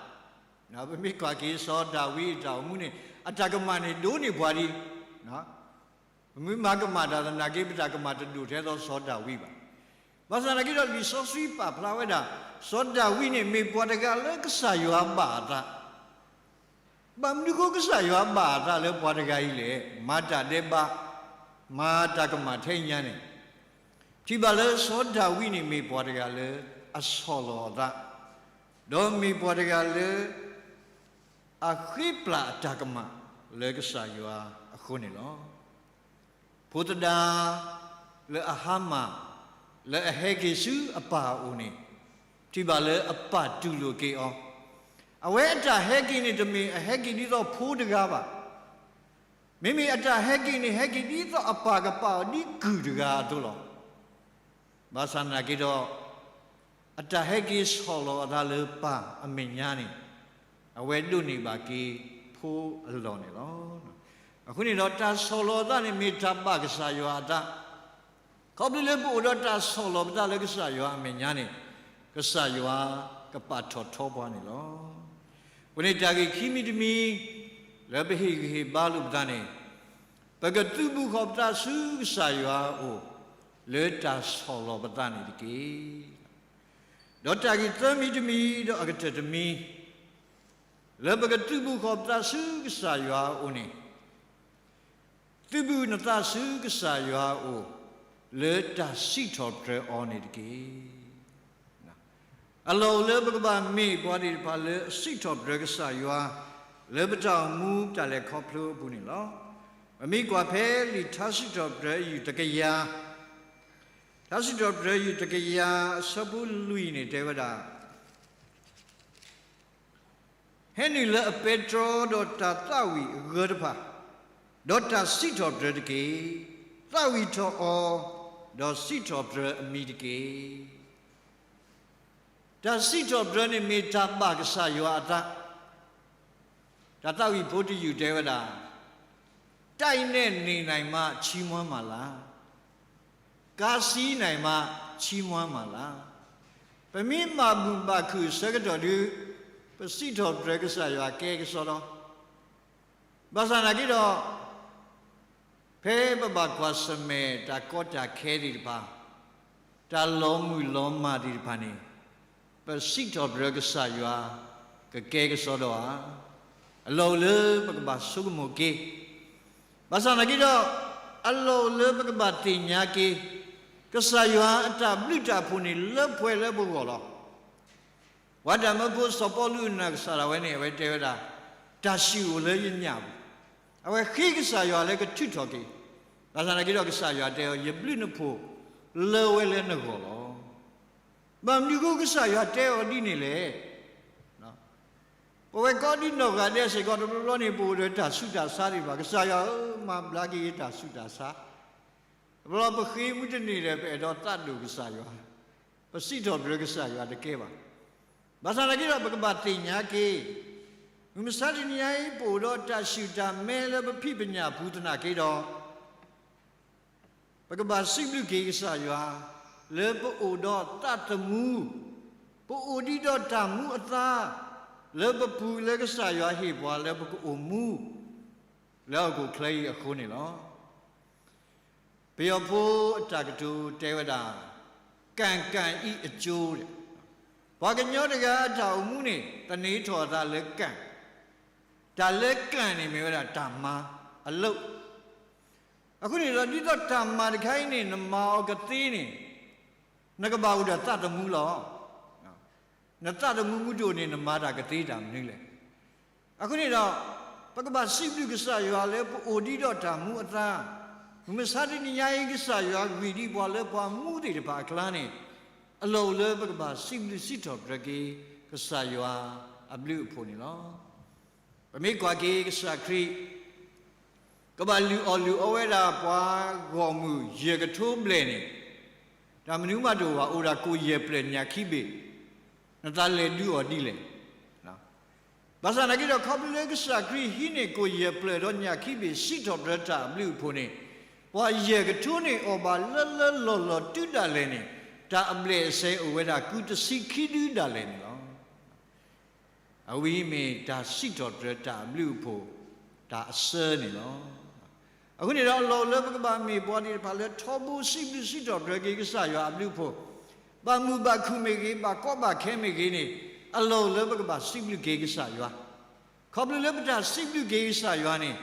ပမ့ၢ်ကွၢ်က့ၤစီၤဒၤဝံးအတၢ်အိၣ်မူန့ၣ်, အတၢ်ကမၣ်န့ၣ်ဒိၣ်န့ၢ်ပှၤဒံး ပမ့ၢ်မၤကမၣ်တၢ်သနာ်က့ ပတၢ်ကမၣ်တဒိၣ်ထဲသိးစီၤဒၤဝံးဘၣ်. ဘၣ်ဆၣ်သနာ်က့ဒီး လံာ်စီဆှံပာ်ဖျါဝဲဒၣ်, စီၤဒၤဝံးန့ၣ်မ့ၢ်ပှၤတဂၤလၢကစၢ်ယွၤဘၣ်အသး, ဘၣ်မနုၤဃိကစၢ်ယွၤဘၣ်အသးလၢပှၤတဂၤအံၤလဲၣ်, မၤတၢ်ဒဲးဘး, မၤတၢ်ကမၣ်ထဲညါန့ၣ်, ထံၣ်ဘၣ်လၢစီၤဒၤဝံးန့ၣ်မ့ၢ်ပှၤတဂၤလၢအဆီၣ်လီၤအသး, ဒီးမ့ၢ်ပှၤတဂၤလၢ အဃ့ပျၢ်အတၢ်ကမၣ်လၢကစၢ်ယွၤအဃိန့ၣ်လီၤ. ဖိသဒါလၢအဟါမၢ် လၢအဟဲက့ၤဆူအပၢ်အအိၣ်န့ၣ်, ထံၣ်ဘၣ်လၢအပၢ်တူၢ်လိာ်က့ၤအီၤ, အဝဲအတၢ်ဟဲက့ၤန့ၣ်တမ့ၢ်အဟဲက့ၤဒ်သိးဖိတဂၤဘၣ်. မ့မ့ၢ်အတၢ်ဟဲက့ၤန့ၣ် ဟဲက့ၤဒ်သိးအပၢ်ကပာ်အီၤဒ်ကုၢ်တဂၤအသိးလီၤ. ဘၣ်ဆၣ်သနာ်က့ဒီး အတၢ်ဟဲက့ၤဆီၣ်လီၤအသးလၢပၢ်အမဲာ်ညါန့ၣ်, အဝဲဒိးန့ၢ်ဘၣ်က့ၤဖိအလီၢ်န့ၣ်လီၤ. အဃိန့ၣ်ဒီး တၢ်ဆီၣ်လီၤအသးန့ၣ်မ့ၢ်တၢ်ဘၣ်ကစၢ်ယွၤအသး, ခီဖျိလၢပအိၣ်ဒီးတၢ်ဆီၣ်လီၤပသးလၢကစၢ်ယွၤအမဲာ်ညါန့ၣ်, ကစၢ်ယွၤကပာ်ထီၣ်ထီပှၤန့ၣ်လီၤ. အဃိန့ၣ်တၢ်ဂ့ၢ်ခံမံၤတမံၤ လၢပဟ့ၣ်ဂံၢ်ဟ့ၣ်ဘါလိာ်ပသးန့ၣ်, ပကသုးဘူးဃီၤပသးဆူကစၢ်ယွၤအအိၣ် လၢတၢ်ဆီၣ်လီၤပသးန့ၣ်တက့ၢ်. ဒီးတၢ်ဂ့ၢ်သၢမံၤတမံၤ ဒီးအကတၢၢ်တမံၤ လၢပကသုးဘူးဃီၤပသးဆူကစၢ်ယွၤအအိၣ်န့ၣ်, သုးဘူးနသးဆူကစၢ်ယွၤအအိၣ် လၢတၢ်စံးထီၣ်ပတြၢၤအီၤန့ၣ်တက့ၢ်. အလီၢ်အိၣ်လၢပကဘၣ်မ့ၢ်ပှၤသ့ၣ်တဖၣ်လၢအစံးထီၣ်ပတြၢၤကစၢ်ယွၤ လၢပတၢ်အိၣ်မူတၢ်လဲၤခီဖျိအပူၤန့ၣ်လီၤ. ပမ့ၢ်ကွၢ်ဖဲလံာ်ထါစံးထီၣ်ပတြၢၤအယုၢ်တကယၤ, ထါစံးထီၣ်ပတြၢၤအယုၢ်တကယၤအဆၢဖိလွံၢ်န့ၣ်တဲဝဲဒၣ်, ဟဲနုာ်လၢအပဲတြီဒီးတၢ်သးဝံၣ်အဂၢၢ်တဖၣ်, ဒီးတၢ်စံးထီၣ်ပတြၢၤတက့ၢ်. သးဝံၣ်ထီၣ်အီၤ, ဒီးစံးထီၣ်ပတြၢၤအမံၤတက့ၢ်. တၢ်စံးထီၣ်ပတြၢၤန့ၣ်မ့ၢ်တၢ်ဘၣ်ကစၢ်ယွၤအသး, တၢ်သးဝံၣ်ဖိတယုၢ်တဲဝဲဒၣ်, တိုက်နဲ့နေနိုင်မှ ချီးမွမ်းမှာလား, ကားစီးနိုင်မှ ချီးမွမ်းမှာလား. ပမ့ၢ်ဘၣ်မုာ်ဘၣ်ခုၣ်အဆၢကတီၢ်ဒုး, ပစံးထီၣ်ပတြၢၤကစၢ်ယွၤကဲကစီဒီ, ဘၣ်ဆၣ်သနာ်က့ဒီး ဖဲပဘၣ်ကွၢ်ဆၢၣ်မဲာ်တၢ်ကီတၢ်ခဲသ့ၣ်တဖၣ်, တၢ်လီၤမုၢ်လီၤမၢ်သ့ၣ်တဖၣ်န့ၣ်, ပစံးထီၣ်ပတြၢၤကစၢ်ယွၤ ကကဲကစီဒီဧါ. အလီၢ်အိၣ်လၢပကဘၣ်ဆိကမိၣ်က့ၤ, ဘၣ်ဆၣ်သနာ်က့ဒီး အလီၢ်အိၣ်လၢပကဘၣ်သ့ၣ်ညါက့ၤ, ကစၢ်ယွၤအတၢ်ဘျုးတၢ်ဖှိၣ်န့ၣ်လၢပှဲၤလၢပဂီၢ်လီၤ. ပှၤတၢ်မၢဖိစီၤပီလူးအနာ်ကစၢ်ဒၣ်ဝဲန့ၣ် အဝဲတဲဝဲဒၣ်, တၢ်ဆံၣ်အိၣ်လၢယညၣ်ပူၤ, အဝဲဃ့ကစၢ်ယွၤလၢကထုးထီၣ်က့ၤ, ဘၣ်ဆၣ်သနာ်က့ဒီးကစၢ်ယွၤတဲအီၤ ယဘျုးနဖှိၣ်လၢဝဲလၢနဂီၢ်လီၤ. ဘၣ်မနုၤဃိကစၢ်ယွၤတဲအီၤဒ်န့ၣ်လဲၣ်. ပဝဲကိးဒံနီၢ်ဂၤဒဲးစ့ၢ်ကီး တဘျီဘျီန့ၣ် ပအိၣ်ဒီးတၢ်ဆူးတၢ်ဆါသ့ၣ်တဖၣ်, ကစၢ်ယွၤဧၢ, မၤဘျါက့ၤယတၢ်ဆူးတၢ်ဆါ. တဘျီဘျီပဃ့မုၢ်တနံၤဒီး ပအဲၣ်ဒိးသးဒိၣ်ကစၢ်ယွၤ, ပစံးထီၣ်ပတြၢၤကစၢ်ယွၤတကဲဘၣ်. ဘၣ်ဆၣ်သနာ်က့ဒီး ပကဘၣ်သ့ၣ်ညါက့ၤ, မုၢ်မဆါတနံၤအံၤ ပအိၣ်ဒီးတၢ်ဆူၣ်တၢ်မဲလၢပဖံးပညၣ်ပူၤသနာ်က့ဒီး ပကဘၣ်စံးဘျုးက့ၤကစၢ်ယွၤ လၢပအိၣ်ဒီးသးသမူ, ပအိၣ်ဒံးဒီးတၢ်မူအသါ လၢပပူၤလၢကစၢ်ယွၤဟ့ၣ်ပှၤလၢပကအိၣ်မူ လၢဟီၣ်ခိၣ်ချၢအံၤအဃိန့ၣ်လီၤ. ပယီၤဖိအတၢ်ကတိၤတဲဝဲဒၣ်, ကံၣ်ကံၣ်အံၤအကၠိ, ပှၤကညီတဂၤအတၢ်အိၣ်မူန့ၣ် သန့ၤထီၣ်အသးလၢကံၣ်, တၢ်လၢကံၣ်န့ၣ်မ့ၢ်ဝဲဒၣ်တၢ်မၤအလုပ်. အဃိန့ၣ်ဒီး ဒ်သိးတၢ်မၤတခါအံၤန့ၣ် နမၤအီၤကသ့န့ၣ်, နကဘၣ်အိၣ်ဒီးသးသမူလီၤ. နသးသမူမူဒိၣ်န့ၣ် နမၤတၢ်ကသ့တၢ်မနုၤလဲၣ်. အဃိန့ၣ်ဒီး ပကဘၣ်စံးဘျုးကစၢ်ယွၤလၢပအိၣ်ဒံးဒီးတၢ်မူအသါ, မုၢ်မဆါတနံၤညါအံၤ ကစၢ်ယွၤဂံၢ်ဒံးပှၤလၢပှၤမူသ့ၣ်တဖၣ်အကျါန့ၣ် အလီၢ်အိၣ်လၢပကဘၣ်စံးဘျုးစံးထီၣ်ပတြၢၤက့ၤ ကစၢ်ယွၤအဘျုးအဖှိၣ်န့ၣ်လီၤ. ပမ့ၢ်ကွၢ်က့ၤကစၢ်ခရံာ် ကဘၣ်လုၢ်အီၣ်လုၢ်အီဝဲဒၣ်ပှၤဂီၢ်မုၢ်ယဲၢ်ကထိဘျဲၣ်န့ၣ်, တၢ်မနုၤမးတအိၣ်ဘၣ်, အိၣ်ဒၣ်ကိၣ်ယဲၢ်ဖျၢၣ်ညၣ်ခံဘ့ၣ်, နသးလဲၤဒုးအီၤဒ်လဲၣ်. ဘၣ်ဆၣ်နာ်က့ဒီး ခီဖျိလၢကစၢ်ခရံာ်ဟံးန့ၢ်ကိၣ်ယဲၢ်ဖျၢၣ်ဒီးညၣ်ခံဘ့ၣ် စံးထီၣ်ပတြၢၤတၢ်အဘျုးအဖှိၣ်န့ၣ်, ပှၤယဲၢ်ကထိန့ၣ်အီၣ်ဘၣ်လၢလၢလီၢ်လီၢ်တုၤဒၣ်လဲာ်န့ၣ်, တၢ်အဘျဲၣ်အစဲအိၣ်ဝဲဒၣ် ကုတဆံခံဒုဒၣ်လဲာ်န့ၣ်လီၤ. အဝဲအံၤမ့ၢ်တၢ်စံးထီၣ်ပတြၢၤတၢ်အဘျုးအဖှိၣ် တၢ်အစၢန့ၣ်လီၤ. အဃိန့ၣ်ဒီး အလီၢ်အိၣ်လၢပကဘၣ်မ့ၢ်ပှၤသ့ၣ်တဖၣ်လၢထီဘိစံးဘျုးစံးထီၣ်ပတြၢၤက့ၤကစၢ်ယွၤအဘျုးအဖှိၣ်, ဘၣ်မုာ်ဘၣ်ခုၣ်မ့ၢ်ဂ့ၤ, ဘၣ်ကီဘၣ်ခဲမ့ၢ်ဂ့ၤန့ၣ်, အလီၢ်အိၣ်လၢပကဘၣ်စံးဘျုးက့ၤကစၢ်ယွၤ. ခီဖျိလၢပတၢ်စံးဘျုးက့ၤကစၢ်ယွၤန့ၣ်,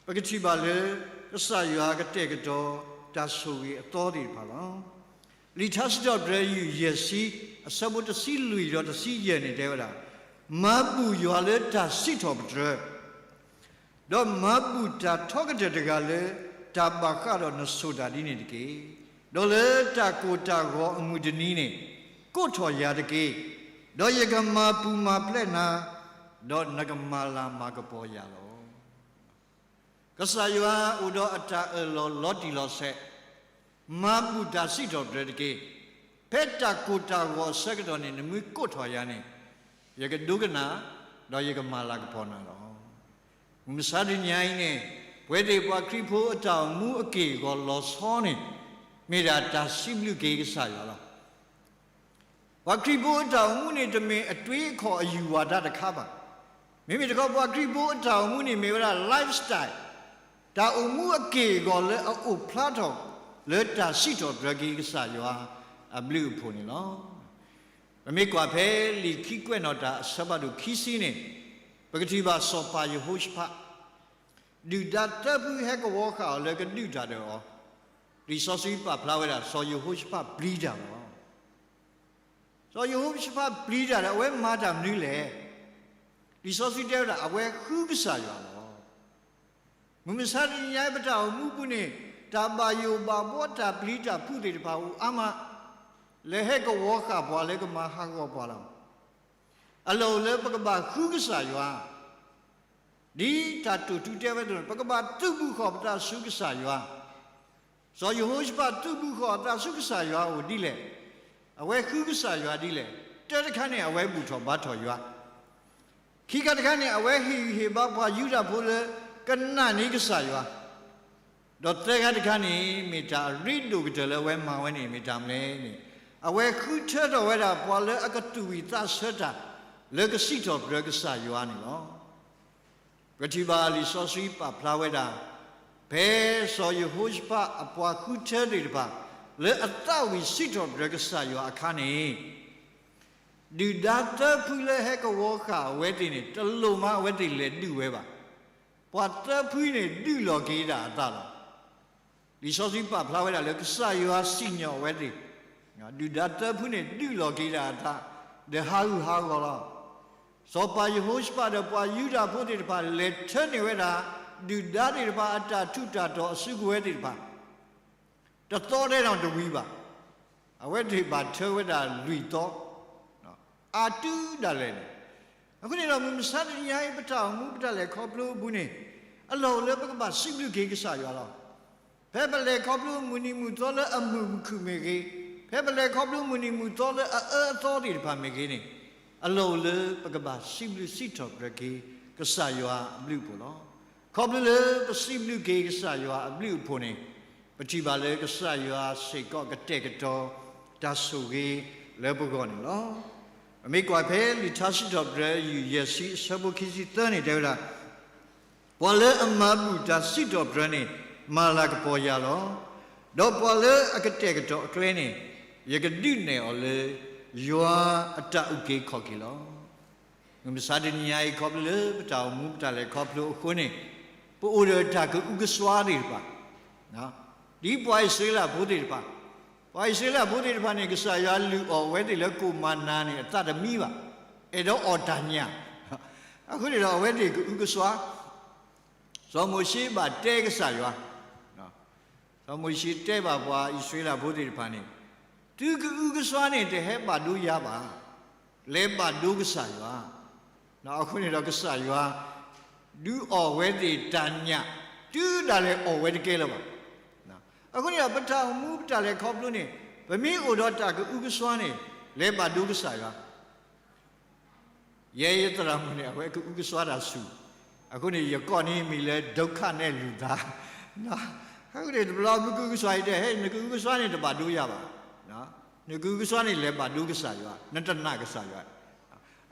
ပကထံၣ်ဘၣ်လၢ ကစၢ်ယွၤကတဲာ်ကတီၤတၢ်ဆိၣ်ဂ့ၤအသီသ့ၣ်တဖၣ်လီၤ. လံာ်ထါစံးထီၣ်ပတြၢၤ ယုၢ်ယဲၢ်ဆံ အဆၢဖိတဆံလွံၢ်ဒီးတဆံယဲၢ်န့ၣ်တဲဝဲဒၣ်, မၤဘူၣ်ယွၤလၢတၢ်စံးထီၣ်ပတြၢၤ, ဒီးမၤဘူၣ်တၢ်ထီကတၢၢ်တဂၤလၢ တၢ်ဘၣ်ဃးဒီးနဆိၣ်တၢ်ဒ်န့ၣ်တက့ၢ်. ဒီးလၢတၢ်ကိၢ်တၢ်ဂီၤအမုၢ်တနံၤန့ၣ် ကိးထီၣ်ယၤတက့ၢ်. ဒီးယကမၤပူၤမၤဖျဲးနၤ, ဒီးနကမၤလၤမၤကပီၤယၤလီၤ. ကစၢ်ယွၤအိၣ်ဒီးအတၢ်အၢၣ်လီၤလီၤတံၢ်လီၤဆဲး, မၤဘူၣ်တၢ်စံးထီၣ်ပတြၢၤတက့ၢ်. ဖဲတၢ်ကိၢ်တၢ်ဂီၤအဆၢကတီၢ်န့ၣ် နမ့ၢ်ကိးထီၣ်ယၤန့ၣ်, ယကဒိကနၣ်, ဒီးယကမၤလၤကပီၤနၤလီၤ. မုၢ်မဆါတနံၤအံၤန့ၣ်, ပဝဲသ့ၣ်ပှၤခရံာ်ဖိအတၢ်အိၣ်မူအက့ၢ်အဂီၤလီၤဆီန့ၣ်, မ့ၢ်ဒၣ်တၢ်စံးဘျုးက့ၤကစၢ်ယွၤလီၤ. ပှၤခရံာ်ဖိအတၢ်အိၣ်မူန့ၣ် တမ့ၢ်အတွေးအခီၣ်အယူၢ်ဝးတၢ်တခါဘၣ်. မ့မ့ၢ်တခီ ပှၤခရံာ်ဖိအတၢ်အိၣ်မူန့ၣ် မ့ၢ်ဝဲဒၣ် lifestyle, တၢ်အိၣ်မူအက့ၢ်အဂီၤလၢအအိၣ်ဖျါထီၣ် လၢတၢ်စံးထီၣ်ပတြၢၤက့ၤကစၢ်ယွၤအဘျုးအဖှိၣ်န့ၣ်လီၤ. ပမ့ၢ်ကွၢ်ဖဲလံာ်ခံကွဲးနီၣ်တၢ်အဆၢဖးဒိၣ်ခံဆံန့ၣ်, ပကထံၣ်ဘၣ်စီၤပၤယဟိၤၡဖး, ဒုၣ်ဒါသၢဖုဟဲကဝီၤဃာ်အီၤလၢကဒုးတၢ်ဒီးအီၤ, လံာ်စီဆှံပာ်ဖျါဝဲဒၣ် စီၤယဟိၤၡဖးပျံၤတၢ်လီၤ. စီၤယဟိၤၡဖးပျံၤတၢ်ဒီး အဝဲမၤတၢ်မနုၤလဲၣ်. လံာ်စီဆှံတဲဝဲဒၣ် အဝဲဃုကစၢ်ယွၤလီၤ. မုၢ်မဆါတနံၤညါအံၤ ပတၢ်အိၣ်မူပူၤန့ၣ် တၢ်ဘၣ်ယိၣ်ဘၣ်ဘှီ တၢ်ပျံၤတၢ်ဖုးသ့ၣ်တဖၣ်အိၣ်အါမး, လဲၤဟဲကဝီၤဃာ်ပှၤ လဲၤကမၤဟးဂီၤပှၤလီၤ. အလီၢ်အိၣ်လၢပကဘၣ်ဃုကစၢ်ယွၤ ဒ်တၢ်တိာ်ထူတဲဝဲအသိးန့ၣ် ပကဘၣ်သုးဘူးဃီၤပသးဆူကစၢ်ယွၤ. စီၤယဟိၤၡဖးသုးဘူးဃီၤအသးဆူကစၢ်ယွၤအအိၣ်ဒ်လဲၣ်. အဝဲဃုကစၢ်ယွၤဒ်လဲၣ်. တၢတခါန့ၣ် အဝဲဘူၣ်ထီၣ်ဘါထီၣ်ယွၤ, ခံခါတခါန့ၣ် အဝဲဟ့ၣ်ဂံၢ်ဟ့ၣ်ဘါပှၤယူဒၤဖိလၢ ကနာ်န့ၢ်ကစၢ်ယွၤ, ဒီးသၢခါတခါန့ၣ် မ့ၢ်တၢ်အရ့ဒိၣ်ကတၢၢ်လၢအဝဲမၤဝဲန့ၣ် မ့ၢ်တၢ်မနုၤလဲၣ်န့ၣ်, အဝဲဃုထၢထီၣ်ဝဲဒၣ်ပှၤလၢအကသူၣ်ဝံၣ်သးဆၢတၢ် လၢကစံးထီၣ်ပတြၢၤကစၢ်ယွၤန့ၣ်လီၤ. ပထံၣ်ဘၣ်လံာ်စီဆှံပာ်ဖျါဝဲဒၣ်, ဖဲစီၤယဟိၤၡဖးအပှၤဃုထၢသ့ၣ်တဖၣ် လၢအသးဝံၣ်စံးထီၣ်ပတြၢၤကစၢ်ယွၤအခါန့ၣ်, ဒုၣ်ဒါသၢဖုလၢဟဲကဝီၤဃာ်အဝဲသ့ၣ်န့ၣ် တလိၣ်မးအဝဲသ့ၣ်လဲၤဒုးဝဲဘၣ်. ပှၤသၢဖုန့ၣ်ဒုးလီၤက့ၤဒၣ်အသးလီၤ. လံာ်စီဆှံပာ်ဖျါဝဲဒၣ်လၢကစၢ်ယွၤစံၣ်ညီၣ်အဝဲသ့ၣ်, ဒုၣ်ဒါသၢဖုန့ၣ်ဒုးလီၤက့ၤဒၣ်အသး, ဒီးဟးဂူာ်ဟးဂီၤလီၤ. စီၤပၤယဟိၤၡဖးဒီးပှၤယူဒၤဖိသ့ၣ်တဖၣ် လဲၤထၢန့ၢ်ဝဲဒၣ် ဒုၣ်ဒါသ့ၣ်တဖၣ်အတၢ်ထူးတၢ်တီၤအစုကဝဲၤသ့ၣ်တဖၣ် တသီတအဲၣ်ဒိးတဝံၤဘၣ်. အဝဲသ့ၣ်ဘၣ်ထၢဝဲဒၣ်လွံၢ်သီ, အါတုၤဒၣ်လဲာ်န့ၣ်. အဃိန့ၣ်ဒီး မုၢ်မဆါတနံၤညါအံၤ ပတၢ်အိၣ်မူပတၢ်လဲၤခီဖျိအပူၤန့ၣ်, အလီၢ်အိၣ်လၢပကဘၣ်စံးဘျုးက့ၤကစၢ်ယွၤလီၤ. ဖဲပလဲၤခီဖျိမုၢ်နံၤမုၢ်သီလၢအမုာ်မုာ်ခုၣ်မ့ၢ်ဂ့ၤ, ဖဲပလဲၤခီဖျိမုၢ်နံၤမုၢ်သီလၢအအၢအသီသ့ၣ်တဖၣ်မ့ၢ်ဂ့ၤန့ၣ်, အလီၢ်အိၣ်လၢပကဘၣ်စံးဘျုးစံးထီၣ်ပတြၢၤက့ၤ ကစၢ်ယွၤအဘျုးအဖှိၣ်လီၤ. ခီဖျိလၢပစံးဘျုးက့ၤကစၢ်ယွၤအဘျုးအဖှိၣ်န့ၣ်, ပထံၣ်ဘၣ်လၢကစၢ်ယွၤစ့ၢ်ကီးကတဲာ်ကတီၤတၢ်ဆိၣ်ဂ့ၤလၢပဂီၢ်န့ၣ်လီၤ. ပမ့ၢ်ကွၢ်ဖဲလံာ်ထါစံးထီၣ်ပတြၢၤ ယုၢ်ယဲၢ်ဆံအဆၢဖိခံဆံသၢန့ၣ် တဲဝဲဒၣ်, ပှၤလၢအမၤဘူၣ်တၢ်စံးထီၣ်ပတြၢၤန့ၣ် မၤလၤကပီၤယၤလီၤ. ဒီးပှၤလၢအကတဲာ်ကတီၤအကျဲန့ၣ်, ယကဒုးနဲၣ်အီၤလၢ ယွၤအတၢ်အုၣ်က့ၤခီၣ်က့ၤလီၤ. မုၢ်မဆါတနံၤညါအံၤ ခီဖျိလၢပတၢ်အိၣ်မူပတၢ်လဲၤခီဖျိအဃိန့ၣ်, ပအိၣ်ဒီးတၢ်ကအုကစွါသ့ၣ်တဖၣ်, ဒ်ပှၤအံၣ်စရ့လးဖိသ့ၣ်တဖၣ်, ပှၤအံၣ်စရ့လးဖိသ့ၣ်တဖၣ်န့ၣ် ကစၢ်ယွၤလုၢ်အီၣ်အဝဲသ့ၣ်လၢကိၣ်မၤနၤန့ၣ် အသးတမံဘၣ်, အဲၣ်ဒိးအီၣ်တၢ်ညၣ် အဃိန့ၣ်ဒီးအဝဲသ့ၣ်ကအုကစွါ, စီၤမိၤၡ့ဘၣ်တဲကစၢ်ယွၤ, စီၤမိၤၡ့တဲဘၣ်ပှၤအံၣ်စရ့လးဖိသ့ၣ်တဖၣ်န့ၣ်, သုကအုကစွါန့ၣ် တဟဲဘၣ်ဒိယၤဘၣ်, လဲၤဘၣ်ဒိကစၢ်ယွၤ. အဃိန့ၣ်ဒီးကစၢ်ယွၤ ဒုးအီၣ်ဝဲသ့ၣ်တၢ်ညၣ် တုၤဒၣ်လဲာ်အီၣ်ဝဲတကဲလၢၤဘၣ်. အဃိန့ၣ်ဒီး ပတၢ်အိၣ်မူပတၢ်လဲၤခီဖျိန့ၣ် ပမ့ၢ်အိၣ်ဒီးတၢ်ကအုကစွါန့ၣ် လဲၤဘၣ်ဒိကစၢ်ယွၤ ယဲယသရၣ်မုၣ်န့ၣ် အဝဲကအုကစွါတၢ်ဆူၣ်, အဃိန့ၣ် ယကိးန့ၢ်မံၤလၢ ဒုက္ခနဲ့လူသား, အဃိန့ၣ် တဘျီမ့ၢ်ကအုကစွါအံၤတဲ ဟဲ နကအုကစွါန့ၣ်တဘၣ်ဒိယၤဘၣ်, နကအုကစွါန့ၣ်လဲၤဘၣ်ဒိကစၢ်ယွၤ, နတနာ်ကစၢ်ယွၤ.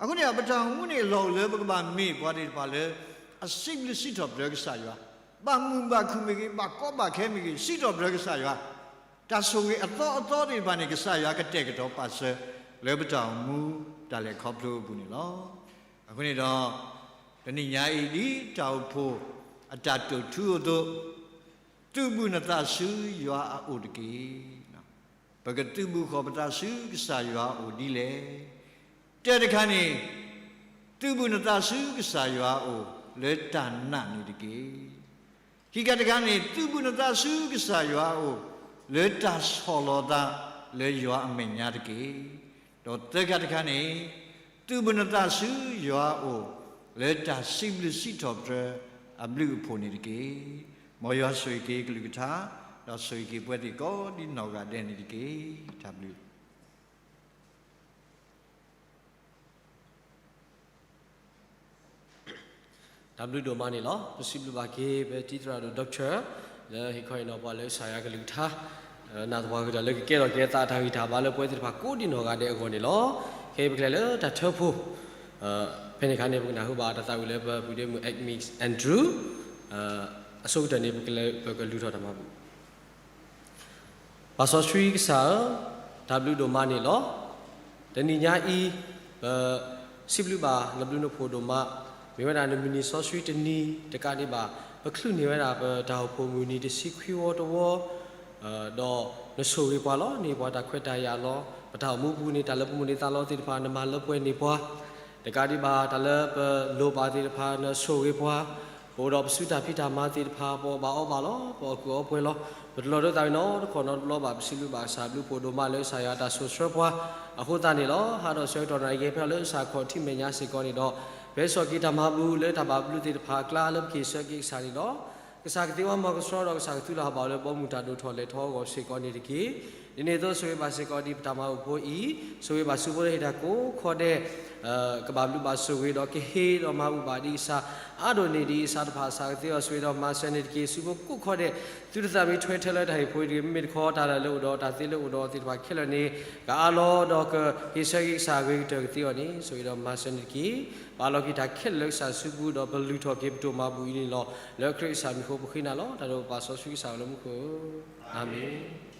အဃိန့ၣ် ပတၢ်အိၣ်မူန့ၣ် လီၢ်အိၣ်လၢပကဘၣ်မ့ၢ်ပှၤသ့ၣ်တဖၣ်လၢ အစံးဘျုးစံးထီၣ်ပတြၢၤကစၢ်ယွၤ, ဘၣ်မုာ်ဘၣ်ခုၣ်မ့ၢ်ဂ့ၤ, ဘၣ်ကီဘၣ်ခဲမ့ၢ်ဂ့ၤ, စံးထီၣ်ပတြၢၤကစၢ်ယွၤ, တၢ်ဆိၣ်ဂ့ၤအသီအသီသ့ၣ်တဖၣ်န့ၣ် ကစၢ်ယွၤကတဲာ်ကတီၤပာ်စၢၤ လၢပတၢ်အိၣ်မူတၢ်လဲၤခီဖျိအပူၤန့ၣ်လီၤ. အဃိန့ၣ်ဒီး တနံၤညါအံၤဒ်တၢ်အိၣ်ဖှိၣ်အတၢ်တိာ်ထူအသိး, သုးဘူးနသးဆူယွၤအအိၣ်တက့ၢ်. ပကသုးဘူးဃီၤပသးဆူကစၢ်ယွၤအအိၣ်ဒ်လဲၣ်. တၢတခါန့ၣ်, သုးဘူးနသးဆူကစၢ်ယွၤအအိၣ်လၢတၢ်နာ်န့ၣ်တက့ၢ်. ခံခါတခါန့ၣ်, သုးဘူးနသးဆူကစၢ်ယွၤအအိၣ်လၢတၢ်ဆီၣ်လီၤသးလၢယွၤအမဲာ်ညါတက့ၢ်. ဒီးသၢခါတခါန့ၣ်, သုးဘူးနသးဆူယွၤအအိၣ် လၢတၢ်စံးဘျုးစံးထီၣ်ပတြၢၤအဘျုးအဖှိၣ်န့ၣ်တက့ၢ်. မ်ယွၤဆိၣ်ဂ့ၤက့ၤကလုၢ်ကထါ, ဒီးဆိၣ်ဂ့ၤက့ၤပဝဲသ့ၣ်ကိးဒ်နီၢ်ဂၤဒဲးန့ၣ်တက့ၢ်. တၢ်ဘျုး တၢ်ဘျုးဒိၣ်မးန့ၣ်လီၤ. ပစံးဘျုးဘၣ်က့ၤ ပတံၤသရၣ်ဒိၣ် Doctor လၢဟ့ၣ်ခီဟ့ၣ်နီၤပှၤလၢကစၢ်ယွၤကလုၢ်ကထါ, နာ်သပှၢ်ကတၢၢ်လၢကကဲထီၣ်က့ၤအသးအတၢ်ဂံၢ်တၢ်ဘါလၢပဝဲသ့ၣ်တဖၣ်ကိးဒ်နီၢ်ဂၤဒဲးအဂီၢ်န့ၣ်လီၤ. ခဲအံၤပကလဲၤလၢတၢ်ထၢဖှိၣ်, ဖဲန့ၣ်အခါန့ၣ် ပကနၢ်ဟူဘၣ်တၢ်သးဝံၣ်လၢပပုၢ်ဒ့မုၣ် Agnes Andrew အဆိကတၢၢ်န့ၣ် ပကလဲၤ ပကလုၢ်ထီၣ်တၢ်မၤဘူၣ် ပၢ်စီဆှံကစၢ်ဧၢ, တၢ်ဘျုးဒိၣ်မးန့ၣ်လီၤ. တနံၤညါအံၤ, ပစံးဘျုးဘၣ်နဘျုးနဖှိၣ်ဒိၣ်မး, မ့ၢ်ဝဲဒၣ်နမုၢ်နံၤစီဆှံတနံၤတကးဒံးဘၣ်, ပချုးန့ၢ်ဝဲဒၣ်ပတၢ်အိၣ်ဖှိၣ်မုၢ်နံၤတဆံခွံဝီတဝီ, ဒီးနဆိၣ်ဂ့ၤပှၤလီၤန့ၢ်ပှၤတၢ်ခွဲးတၢ်ယာ်လီၤ. ပတၢ်အိၣ်မူပူၤန့ၣ် တၢ်လၢပမိၣ်န့ၢ်သးလီသ့ၣ်တဖၣ် နမၤလၢပှဲၤန့ၢ်ပှၤ တကးဒံးဘၣ်တၢ်လၢပလိၣ်ဘၣ်သ့ၣ်တဖၣ် နဆိၣ်ဂ့ၤပှၤ, ပအိၣ်ဒီးပစုတၢ်ဖံးတၢ်မၤသ့ၣ်တဖၣ် ပအီၣ်ဘၣ်အီဘၣ်လီၤ, ပအီၣ်ကုၢ်အီပှဲၤလီၤ. ပတလီၤဒိသးဝံၤနီတခီၣ်နီတဘျီဘၣ်, ပစံးဘျုးဘၣ်ကစၢ်ဘျုးဖှိၣ်ဒိၣ်မးလၢကစၢ်ယွၤတၢ်ဆိၣ်ဆှၢပှၤအဃိသတးန့ၣ်လီၤ. ဟးဒီးဆၢကတီၢ်နၣ်ရံၣ်ကဲဖဲလၢကစၢ်ခီၣ်ထံးမဲာ်ညါစ့ၢ်ကီးန့ၣ်ဒီး, ပဟဲစိာ်က့ၤတၢ်မၤဘူၣ်လၢတၢ်ဘၣ်ဘျုးသ့ၣ်တဖၣ်အကျါလၢပကဟ့ၣ်ဆၢက့ၤကစၢ်န့ၣ်လီၤ. ကစၢ်ကသ့ဝဲမၤကဆှီဒီးကစၢ်ကသူၣ်လၢ်ဟးဘၣ်လၢဘီမုၢ်တၢ်ဒိၣ်ထီၣ်လဲၤထီၣ်အဂီၢ်စ့ၢ်ကီးန့ၣ်တက့ၢ်. ဒ်န့ၣ်အသိးဆိၣ်ဂ့ၤဘၣ်စ့ၢ်ကီးဒ်ပတၢ်မၤအိၣ်ဖိအံၤ, ဆိၣ်ဂ့ၤဘၣ်ဆူဖိလၢဟ့ၣ်တၢ်ကိးခီဒဲး ကဘၣ်ဘျုးဘၣ်ဆိၣ်ဂ့ၤဒီးကဟ့ၣ်ဒီးမၤဘူၣ်ဘၣ်ဒ်ကစၢ်, အါဒိၣ်န့ၢ်ဒ်ကစၢ်တဖၣ်အစၢ်ကသ့အီၤဆိၣ်ဂ့ၤဒီးမၤစၢၤန့ၣ်တက့ၢ်. ဆူဖိကိးခီဒဲး သုတသးမံထွဲထဲလၢတၢ်ဟ့ၣ်ဖိအံၤတဂ့ၤ, မ့မ့ၢ်တခီတၢ်လၢအအိၣ်ဒီးတၢ်သ့လၢအအိၣ်ဒီးသ့ၣ်တဖၣ်ခဲလၢာ်န့ၣ် ကအါလီၤဒီးကဟ့ၣ်ဆၢက့ၤကစၢ်အဂ့ၤကတၢၢ်ကသ့အီၤန့ၣ် ဆိၣ်ဂ့ၤဒီးမၤစၢၤန့ၣ်တက့ၢ်. ပာ်လီၤက့ၤတၢ်ခဲလၢာ်လၢကစၢ်စုပူၤဒီးပလုၢ်ထီၣ်က့ၤပတၢ်မၤဘူၣ်အံၤန့ၣ်လီၤ. လၢခရံာ်ကစၢ်မံၤအဃိပဃ့နၤလီၤ. တၢ်ဒိးပပၢ်စီဆှံကစၢ်လၢမူခိၣ်, အၤမ့ၣ်.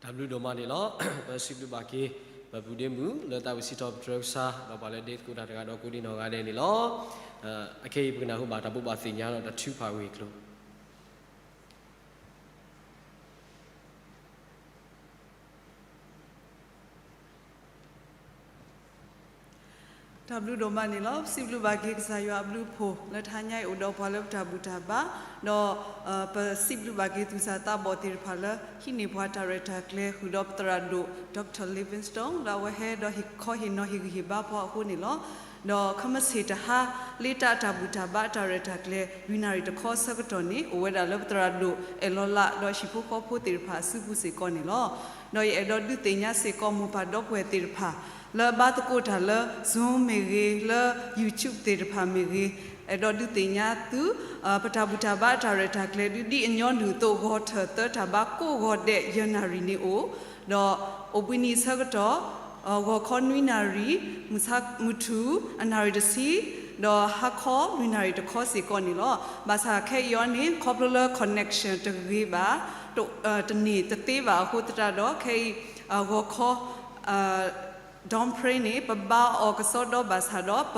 တၢ်ဘျုးဒိၣ်မးန့ၣ်လီၤ. ပစံးဘျုးဘၣ်က့ၤ ပပူၤဒ့မုၣ် လၢသးဝံၣ်စံးထီၣ်ပတြၢၤကစၢ် ဒီးပှၤလၢဒ့သကိးတၢ်တဂၤဒီးကိးဒံနီၢ်ဂၤဒဲးန့ၣ်လီၤ. အခဲအံၤ ပကနၢ်ဟူဘၣ်တၢ်ဘိးဘၣ်သ့ၣ်ညါဒီးတၢ်ထုကဖၣ်ဝံၤအကျိၤ တၢ်ဘျုးဒိၣ်မးန့ၣ်လီၤ. ပစံးဘျုးဘၣ်က့ၤကစၢ်ယွၤအဘျုးအဖှိၣ် လၢတဟါညါအံၤအိၣ်ဒီးပှၤလၢပတၢ်ဘူၣ်တၢ်ဘါ, ဒီး ပစံးဘျုးဘၣ်က့ၤသူၣ်စၢ်သးဘီၣ်သ့ၣ်တဖၣ်လၢ ဟံးန့ၢ်ပှၤတၢ်ရဲၣ်တၢ်ကျဲၤ ဃုာ်ဒီးပသရၣ်ဒိၣ် Doctor Livingstone လၢအဝဲဟဲဒီးဟ့ၣ်ခီဟ့ၣ်နီၤဟ့ၣ်ဂံၢ်ဟ့ၣ်ဘါပှၤအဃိန့ၣ်လီၤ. ဒီးခဲမုၢ်ဆ့ၣ်တဟါ လ့တၢ်အတၢ်ဘူၣ်တၢ်ဘါအတၢ်ရဲၣ်တၢ်ကျဲၤ လွံၢ်နၣ်ရံၣ်တခီအဆၢကတီၢ်န့ၣ် အိၣ်ဝဲဒၣ်လၢပသရၣ်ဒိၣ်အဲၣ်လီၤလး ဒီးဟံၣ်ဖိဃီဖိသ့ၣ်တဖၣ်အစုပူၤစ့ၢ်ကီးန့ၣ်လီၤ. ဒီးယအဲၣ်ဒိးဒုးသ့ၣ်ညါစ့ၢ်ကီးမိၢ်ပၢ်ဒီပုၢ်ဝဲၢ်သ့ၣ်တဖၣ် လၢဘါသကိးတၢ်လၢ Zoom မ့ၢ်ဂ့ၤ, လၢ YouTube သ့ၣ်တဖၣ်မ့ၢ်ဂ့ၤ, အဲၣ်ဒိးဒုးသ့ၣ်ညါသု ပတၢ်ဘူၣ်တၢ်ဘါအတၢ်ရဲၣ်တၢ်ကျဲၤ ဒုးဒ်အညီနုၢ်အသိး ဂီၤထၢၣ်သၢတၢ်ဘါကိးဂီၤဒဲး ယဲၢ်နၣ်ရံၣ်န့ၣ်အိၣ်, ဒီးအိၣ်ဘှံးနံၤအဆၢကတီၢ် ဂီၤခီနွံနၣ်ရံၣ်, မုၢ်ဆါမုၢ်ထူၣ် အနၣ်ရံၣ်တဆံ, ဒီးဟါခီလွံၢ်နၣ်ရံၣ်တခီစ့ၢ်ကီးန့ၣ်လီၤ. ဘၣ်ဆၣ်ခဲအံၤအီၤန့ၣ် ခီဖျိလၢ connection တဂ့ၤဘၣ်, တန့ၢ်တသ့ဘၣ်အဃိသတးဒီး ခဲအံၤ ဂီၤခီ dawn prayer န့ၣ် ပဘါအီၤကစီဒီဘၣ်ဆၣ်ဒီး ပ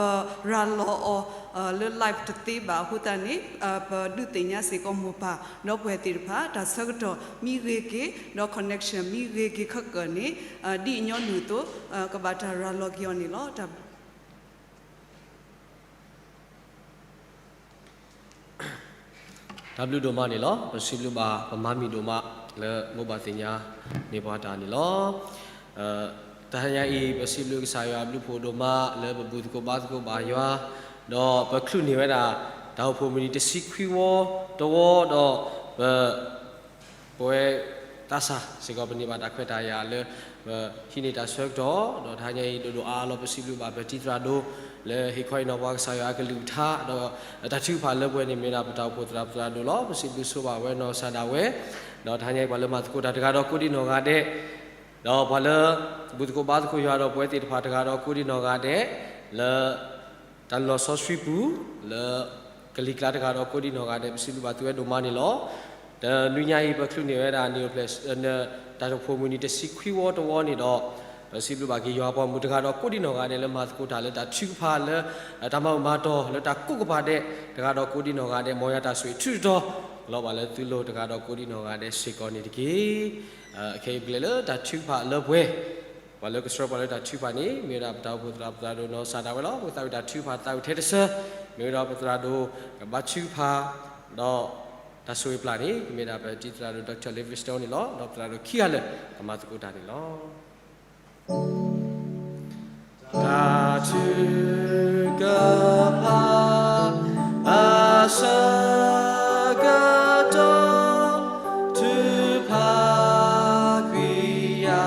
ရၤလီၤအီၤ လၢ live တသ့ဘၣ်အဃိသတးန့ၣ် ပဒုးသ့ၣ်ညါစ့ၢ်ကီးမိၢ်ပၢ်ဒီပုၢ်ဝဲၢ်သ့ၣ်တဖၣ် တၢ်ဆၢကတီၢ်မ့ၢ်ဂ့ၤက့ၤ ဒီး connection မ့ၢ်ဂ့ၤက့ၤခဲကၢၢ်န့ၣ် ဒ်အညီနုၢ်အသိး ကဘၣ်တၢ်ရၤလီၤက့ၤအီၤန့ၣ်လီၤ. တၢ်ဘျုးဒိၣ်မးန့ၣ်လီၤ. ပစံးဘျုးဘၣ်ပမၤမုာ်ဒိၣ်မး လၢဘိးဘၣ်သ့ၣ်ညါန့ၢ်ပှၤတၢ်န့ၣ်လီၤ. တဟါညါအံၤ ပစံးဘျုးကစၢ်ယွၤအဘျုးအဖှိၣ်ဒိၣ်မး လၢပဘူၣ်သကိးဘါသကိးဘၣ်ယွၤ, ဒီးပချုးန့ၢ်ဝဲဒၣ် တၢ်အိၣ်ဖှိၣ်မုၢ်နံၤတဆံခွံဝီတဝီဒီး ပ ပဝဲသးစၢ်စ့ၢ်ကီး ပန့ၢ်ဘၣ်တၢ်ခွဲးတၢ်ယာ်လၢ ပဟံးန့ၢ်တၢ်ဆၢကတီၢ်, ဒီးတဟါညါအံၤ ဒိၣ်ဒိၣ်အါအါလီၤ ပစံးဘျုးဘၣ်ပတံၤသရၣ်ဒိၣ် လၢဟ့ၣ်ခီဟ့ၣ်နီၤပှၤကစၢ်ယွၤအကလုၢ်ကထါ, ဒီးတၢ်ထုကဖၣ်လၢပှဲၤန့ၣ် မ့ၢ်ဒၣ်ပတၢ်အိၣ်ဖှိၣ်သရၣ်ပသရၣ်ဒိၣ်လီၤ. ပစံးဘျုးဆိဘၣ်ဝဲနီၢ်ကစၢ်ဒၣ်ဝဲ, ဒီးတဟါညါအံၤ ပှၤလၢမၤသကိးတၢ်တဂၤဒီးကိးဒံနီၢ်ဂၤဒဲး, ဒီးပှၤလၢ ဘူၣ်သကိးဘါသကိးယွၤဒီးပဝဲသ့ၣ်တဖၣ်တဂၤဒီး ကိးဒံနီၢ်ဂၤဒဲး လၢ တၢ်လီၢ်စီဆှံပူၤ လၢ ကလံၤကျါတဂၤဒီးကိးဒံနီၢ်ဂၤဒဲး ပစံးဘျုးဘၣ်သုဝဲဒိၣ်မးန့ၣ်လီၤ. တနွံညါအံၤ ပချုးန့ၢ်ဝဲဒၣ် Neoplan တၢ်အိၣ်ဖှိၣ်မုၢ်နံၤတဆံခွံဝီတဝီန့ၣ်ဒီး ပစံးဘျုးဘၣ်က့ၤယွၤပှၤမုၢ်တဂၤဒီးကိးဒံနီၢ်ဂၤဒဲး လၢမၤသကိးတၢ်လၢတၢ်ထုကဖၣ်လၢ တၢ်မၤဘူၣ်မၤတီၢ်လၢတၢ်ကိးကပၤဒဲး တဂၤဒီးကိးဒံနီၢ်ဂၤဒဲး မ်ယွၤတၢ်ဆိၣ်ဂ့ၤထုးထီၣ် လီၤဘၣ်လၢသုလိၤတဂၤဒီးကိးဒံနီၢ်ဂၤဒဲးစ့ၢ်ကီးန့ၣ်တက့ၢ်. ခဲအံၤပကလဲၤလၢတၢ်ထုကဖၣ်လၢပှဲၤ ပှၤလၢကဆှၢပှၤလၢတၢ်ထုကဖၣ်န့ၣ် မ့ၢ်ဝဲဒၣ်ပတၢ်အိၣ်ဖှိၣ်သရၣ်ပသရၣ်ဒိၣ်နီၢ်ကစၢ်ဒၣ်ဝဲလီၤ. ပကသးဝံၣ်တၢ်ထုကဖၣ်သးဝံၣ်ထဲတဆၢ မ့ၢ်ဝဲဒီးပသရၣ်ဒိၣ်ကဘါထုကဖၣ် ဒီးတၢ်ဆိၣ်ဂ့ၤပျၢ်န့ၣ် ကမ့ၢ်ဒၣ်ပတံၤသရၣ်ဒိၣ် Doctor Livingstone န့ၣ်လီၤ. ဒီးပသရၣ်ဒိၣ်ခံဂၤလၢာ် ကမၤသကိးတၢ်န့ၣ်လီၤ. တၢ်ထုကဖၣ် အဆၢကတီၢ် ထုကဖၣ်ခွံကယၤ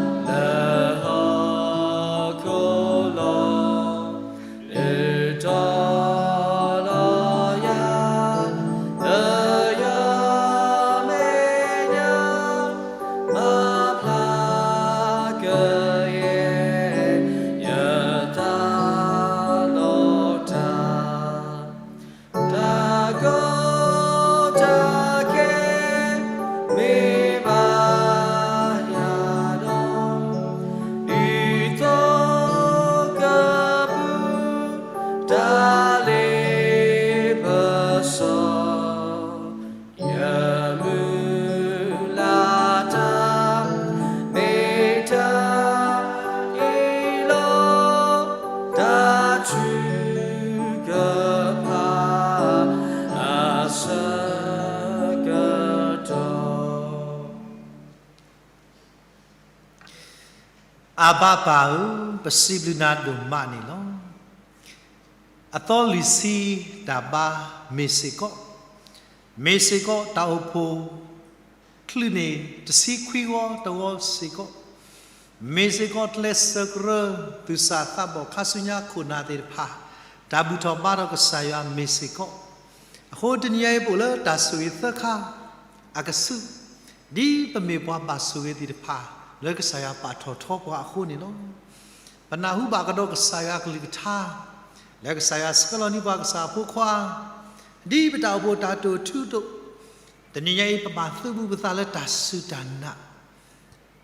လၢဟီၣ်ခိၣ်လီၤ. ဒုးတီလီၤယၤ လၢယမဲာ်ညါ မၤဖျါကယဲၢ် ယသးလီၤတၢ် တၢ်ကီတၢ်ခဲ မ့ၢ်ဘၣ်ယၤဒီး ဒ်သိးကပူၤ တၢ်လ့ပစီ ယမုၢ်လၢ်တၢ် မ့ၢ်တၢ်အ့ၣ်လိာ် တၢ်ထုကဖၣ် အဆၢကတီၢ် အဘၣ်ပၢ်ဧၢ, ပစံးဘျုးနၤဒိၣ်မးန့ၣ်လီၤ. အသီလွံၢ်ဆံတၢ်ဘါမ့ၢ်စ့ၢ်ကီး, မ့ၢ်စ့ၢ်ကီးတၢ်အိၣ်ဖှိၣ် ချုးန့ၢ်တဆံခွံဝီတဝီစ့ၢ်ကီး, မ့ၢ်စ့ၢ်ကီးကျဲးစၢးကရၢ သူၣ်စၢ်သးဘီၣ်ခါဆူညါခိၣ်နၢ်သ့ၣ်တဖၣ် တၢ်ဘူၣ်ထီၣ်ဘါထီၣ်ကစၢ်ယွၤမ့ၢ်စ့ၢ်ကီး, အဃိတနံၤအံၤပအိၣ်လၢတၢ်ဆိၣ်ဂ့ၤသၢခါ အကဆူး, ဒ်ပမ့ၢ်ပှၤဘၣ်ဆိၣ်ဂ့ၤသ့ၣ်တဖၣ် လၢကစၢ်ယွၤပာ်ထီၣ်ထီပှၤအဃိန့ၣ်လီၤ. ပနၢ်ဟူဘၣ်ကဒီးကစၢ်ယွၤကလုၢ်ကထါ လၢကစၢ်ယွၤဆှၢလီၤန့ၢ်ပှၤကစၢ်အဖိခွါ, ဒ်ပတၢ်အိၣ်ဖှိၣ်တၢ်တိာ်ထူအသိး, တနံၤညါအံၤ ပဘၣ်သုးဘူးပသးလၢတၢ်စူၢ်တၢ်နာ်,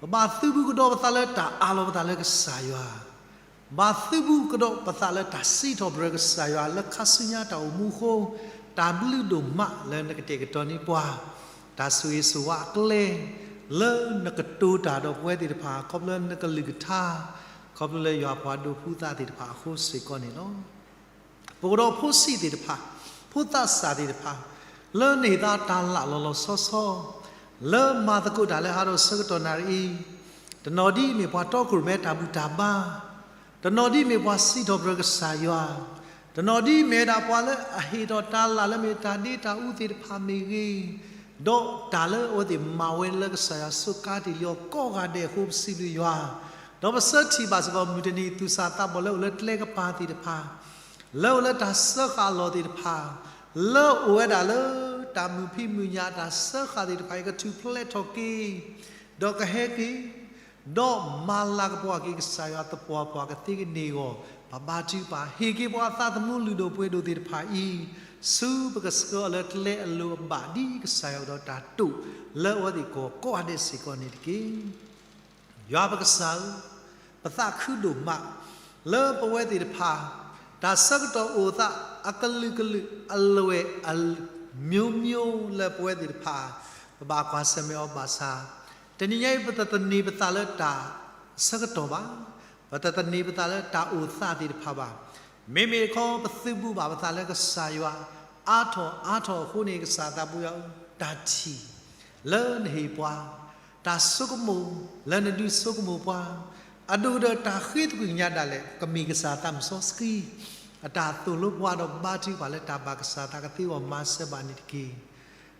ပဘၣ်သုးဘူးကဒီးပသးလၢတၢ်အးလီၤပသးလၢကစၢ်ယွၤ, ဘၣ်သုးဘူးကဒီးပသးလၢတၢ်စံးထီၣ်ပတြၢၤကစၢ်ယွၤလၢခါဆူညါတၢ်အိၣ်မူအဃိ, တၢ်ဘျုးဒိၣ်မးလၢနကတဲာ်ကတီၤန့ၢ်ပှၤ တၢ်ဆိၣ်ဂ့ၤဆိၣ်ဝါအကျဲ လၢနကတိၤတၢ်ဒီးပဝဲသ့ၣ်တဖၣ် ခီဖျိလၢနကလုၢ်ကထါ, ခီဖျိလၢယွၤပှၤဒိးဖှူသးသ့ၣ်တဖၣ်အဃိစ့ၢ်ကီးန့ၣ်လီၤ. ပကဒီးဖိဆံးသ့ၣ်တဖၣ်, ဖိသၣ်ဆံးသ့ၣ်တဖၣ်, လၢနဟ့ၣ်သးတၢ်လၢလီၤလီၤဆီဆီ, လၢမၤသကိးတၢ်လၢအါထီၣ်ဆၢကတီၢ်နၣ်ရံၣ်အံၤ, တနီၤဒ်မ့ၢ်ပှၤတီခိၣ်ရိၣ်မဲတၢ်ဘူၣ်တၢ်ဘါ, တနီၤဒ်မ့ၢ်ပှၤစံးထီၣ်ပတြၢၤကစၢ်ယွၤ, တနီၤဒ်မ့ၢ်ဝဲဒၣ်ပှၤလၢအဟ့ၣ်ထီၣ်တၢ်လၢ်လၢမ့ၢ်တၢ်ဒ့တၢ်အူသ့ၣ်တဖၣ်မ့ၢ်ဂ့ၤ, ဒီးတၢ်လၢအဝဲသ့ၣ်မၤဝဲလၢကစၢ်ယွၤစူးကါတ့ၢ်လံအီၤကိးဂၤဒဲးအဃိပစံးဘျုးယွၤ, ဒီးပဆၢထံၣ်ဘၣ်စ့ၢ်ကီးမုၢ်တနံၤ သူၣ်စၢ်သးဘီၣ်လၢအိၣ်လၢကျဲကပၤသ့ၣ်တဖၣ်, လၢအိၣ်လၢတၢ်စၢဃာ်အလီၢ်သ့ၣ်တဖၣ်, လၢအိၣ်ဝဲဒၣ်လၢတၢ်မုာ်ဖံးမုာ်ညၣ်တၢ်စၢဃာ်သ့ၣ်တဖၣ်အံၤ ကထူၣ်ဖျဲးထီၣ်က့ၤ, ဒီးကဟဲက့ၤ, ဒီးမၤလၤကပီၤက့ၤကစၢ်ယွၤသပှၢ်ပှၢ်ကသ့ကန့ၢ်အဂီၢ်, ပဘါထုကဖၣ် ဟ့ၣ်က့ၤပှၤအသးသမူလုၢ်ဒိၣ်ပှ့ၤဒိၣ်သ့ၣ်တဖၣ်အံၤ, ဆူပကဆှၢအီၤလၢကျဲအလိၤအဘၣ် ဒ်ကစၢ်ယွၤအိၣ်ဒီးတၢ်တိာ်လၢအဝဲသ့ၣ်ကိးကိးဂၤဒဲးစ့ၢ်ကီးန့ၣ်တက့ၢ်. ယွၤပကစၢ်ဧၢ, ပသးခုဒိၣ်မး လၢပဝဲသ့ၣ်တဖၣ်, တၢ်ဆၢကတီၢ်အိၣ်သးအကလုာ်ကလုာ်အလွဲၢ်အမျိုးမျိုးလၢပဝဲသ့ၣ်တဖၣ်, ပဘၣ်ကွၢ်ဆၢၣ်မဲာ်အီၤဘၣ်ဆၣ်, တနံၤညါအံၤ ပတသန့ၤပသးလၢတၢ်ဆၢကတီၢ်ဘၣ်, ပတသန့ၤပသးလၢတၢ်အိၣ်သးသ့ၣ်တဖၣ်ဘၣ်. မ့မ့ၢ်တခီ ပသုးဘူးဘၣ်ပသးလၢကစၢ်ယွၤ အါထီၣ်အါထီၣ်အဃိန့ၣ် ကစၢ်သးဘိယွၤဧၢ, တၢ်ထံၣ်လၢနဟ့ၣ်ပှၤ, တၢ်ဆိကမိၣ်လၢနဒုးဆိကမိၣ်ပှၤ, အဒိၣ်ကတၢၢ်တၢ်ဃ့သကွံာ်ကညးဒၣ်လဲာ် ကမ့ၢ်ကစၢ်သးမုၢ်စီဆှံ အတၢ်သိၣ်လိပှၤဒီးဘါထုကဖၣ်လၢတၢ်ဘၣ်ကစၢ်သးကသ့အဂီၢ်မၤစၢၤဘၣ်န့ၣ်တက့ၢ်.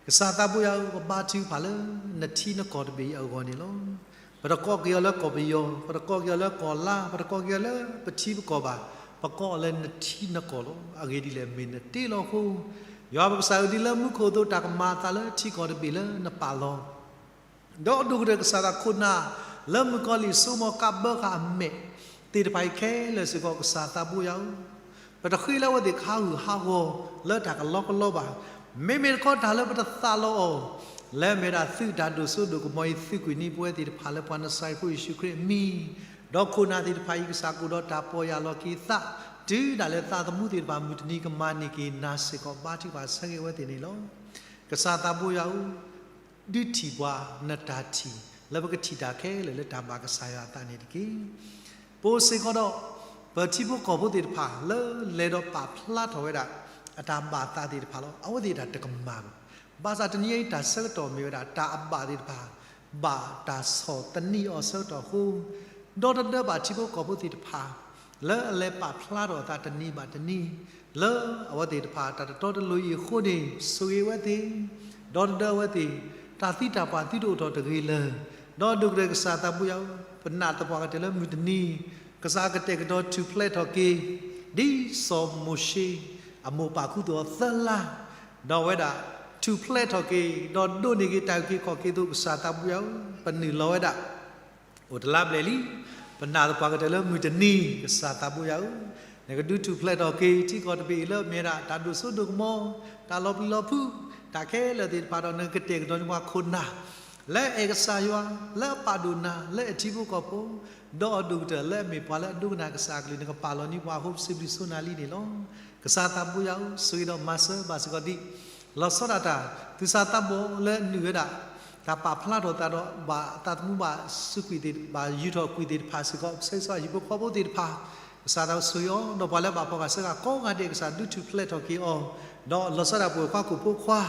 ကစၢ်သးဘိယွၤဧၢ, ပဘါထုကဖၣ်လၢနထံနကီၢ်တဘ့ၣ်အံၤအဂီၢ်န့ၣ်လီၤ. ပတကိးက့ၤအီၤလၢကီၢ်ပယီၤ, ပတကိးက့ၤအီၤလၢကီၢ်လါ, ပတကိးက့ၤအီၤလၢပထံပကီၢ်ဘၣ်, ပကိးအီၤလၢနထံနကီၢ်လီၤ. အဂ့ၢ်ဒ်လဲၣ် မ့ၢ်နတ့လီၤအဃိ, ယွၤပကစၢ်ဧၢ, ဒ်လၢမူခိၣ်အသိး တၢ်ကမၤအသးလၢထံကီၢ်တဘ့ၣ်လၢနပာ်လီၤ ဒီးအဒိၣ်ကတၢၢ်ကစၢ်သးခိၣ်နၢ် လၢမုၣ်ကီၤလံၢ်စိကမီၤကးဘၢဃာ်အမဲာ်သ့ၣ်တဖၣ်အံၤခဲလၢာ်စ့ၢ်ကီး ကစၢ်သးဘိယွၤဧၢ, ပတဃ့လၢအဝဲသ့ၣ်ကဟးဂူာ်ဟးဂီၤလၢတၢ်ကလီကလီဘၣ်. မ့မ့ၢ်တခီတၢ်လၢပတသးလီၤအီၤ လၢအမ့ၢ်ဒၣ်သုးတၢ်ဒိၣ်စိဒိၣ်ကမီၤအံၤ သုးကွံာ်န့ၢ်ပဝဲသ့ၣ်တဖၣ်လၢပှၤနစၤရ့းဖိယ့ၣ်ၡူးခရံာ်အမံၤ, ဒီးခိၣ်နၢ်သ့ၣ်တဖၣ်အံၤ ကစၢ်ကအိၣ်ဒီးတၢ်ပီၢ်ယၢ်လီၤက့ၤသး တုၤဒၣ်လဲာ်သးသမူသ့ၣ်တဖၣ်မုၢ်တနံၤကမၤန့ၢ်က့ၤနၤစ့ၢ်ကီး ဘါထုကဖၣ်ဆၢဂ့ၤဝဲသ့ၣ်န့ၣ်လီၤ. ကစၢ်သးဘိယွၤဧၢ, ဒုးထံၣ်ပှၤနတၢ်ထံၣ် လၢပကထံၣ်တၢ်ခဲလၢာ်လၢတၢ်ဘၣ်ကစၢ်ယွၤအသးန့ၣ်တက့ၢ်. ပအိၣ်စ့ၢ်ကီးဒီး ပထံဖိကီၢ်ဖိသ့ၣ်တဖၣ် လၢလဲၤဒီးပာ်ဖျါထီၣ်ဝဲဒၣ် အတၢ်ဘၣ်သးသ့ၣ်တဖၣ်လီၤ. အဝဲသ့ၣ်တၢ်တကမၣ်ဘၣ်. ဘၣ်ဆၣ်တနံၤအံၤတၢ်ဆၢကတီၢ်မ့ၢ်ဝဲဒၣ် တၢ်အဘၣ်သ့ၣ်တဖၣ် ဘၣ်တၢ်ဆီၣ်သနံးအီၤဆၢကတီၢ်အဃိ, ဒီတဒၢဘၣ်ထံဖိကီၢ်ဖိသ့ၣ်တဖၣ် လၢအလဲၤပာ်ဖျါထီၣ်အသးတနံၤဘၣ်တနံၤ လၢအဝဲသ့ၣ်တဖၣ်တၢ်တတီတလိၤအံၤအဃိန့ၣ် ဆိၣ်ဂ့ၤအဝဲသ့ၣ်, ဒီတဒၢအဝဲသ့ၣ် တၢ်သံတၢ်ပှၢ်သုတအိၣ်ထီၣ်တဂ့ၤလၢၤ, ဒီးဒိၣ်ကတၢၢ်ကစၢ်သးဘိယွၤဧၢ, ပနာ်သပှၢ်ကတၢၢ်လၢမုၢ်တနံၤ ကစၢ်ကတဲာ်ကတီၤထူၣ်ဖျဲးထီၣ်က့ၤ ဒ်စီၤမိၤၡ့ အမိၢ်ပာ်ခူသူၣ်အီၤသၢလါ, ဒီးအဝဲဒၣ် ထူၣ်ဖျဲးထီၣ်က့ၤ ဒီးဒိးန့ၢ်က့ၤတၢ်အုၣ်က့ၤခီၣ်က့ၤအသိး ကစၢ်သးဘိယွၤဧၢ, ပနုာ်လီၤဝဲဒၣ် အိၣ်တလါဘျဲၣ်လံ, ပနာ်သပှၢ်ကတၢၢ်လၢမုၢ်တနံၤ ကစၢ်သးဘိယွၤဧၢ, နကဒုးထူၣ်ဖျဲးထီၣ်က့ၤ ထံကီၢ်တဘ့ၣ်အံၤလၢအမ့ၢ်ဝဲဒၣ် တၢ်ဒိၣ်စိဒိၣ်ကမီၤ, တၢ်လီၤပျံၤလီၤဖုး, တၢ်ခဲလၢာ်သ့ၣ်တဖၣ်ဒီး နကတဲာ်ကတီၤန့ၢ်ပှၤခိၣ်နၢ် လၢအအဲၣ်ကစၢ်ယွၤ, လၢအပာ်ဒိၣ်နၤ, လၢအထံဖိကီၢ်ဖိ, ဒီးအဒိၣ်ကတၢၢ်လၢအမ့ၢ်ပှၤလၢအဒိကနၣ်ကစၢ်အကလုၢ် နကပာ်လီၤန့ၢ်ပှၤအဃိ ပစံးဘျုးစိၤနၤလံန့ၣ်လီၤ. ကစၢ်သးဘိယွၤဧၢ, ဆိၣ်ဂ့ၤဒီးမၤစၢၤဘၣ်စ့ၢ်ကီးဒ် လီၤဆီဒၣ်တၢ် သူၣ်စၢ်သးဘီၣ်လၢနုာ်ဝဲဒၣ် တၢ်ပာ်ဖျါထီၣ်သးဒီး ဘၣ်သးသမူဘၣ်စူးကွံာ်သ့ၣ် ဘၣ်ယူာ်ထီၣ်ကွံာ်သ့ၣ်တဖၣ်စ့ၢ်ကီး ပဆၢဂ့ၤဆၢဝါဟံၣ်ဖိဃီဖိသ့ၣ်တဖၣ်, ကစၢ်သးဆိၣ်ဂ့ၤအီၤ, ဒီးပှၤလၢအဘၣ်ဖီၣ်ဃာ်ဆၢဃာ်ကိးဂၤဒဲး ကစၢ်ဒုးထူၣ်ဖျဲးထီၣ်က့ၤအီၤ, ဒီးလီၤဆီဒၣ်တၢ်ပဝဲၤကွၢ်ခိၣ်ဖိခွါ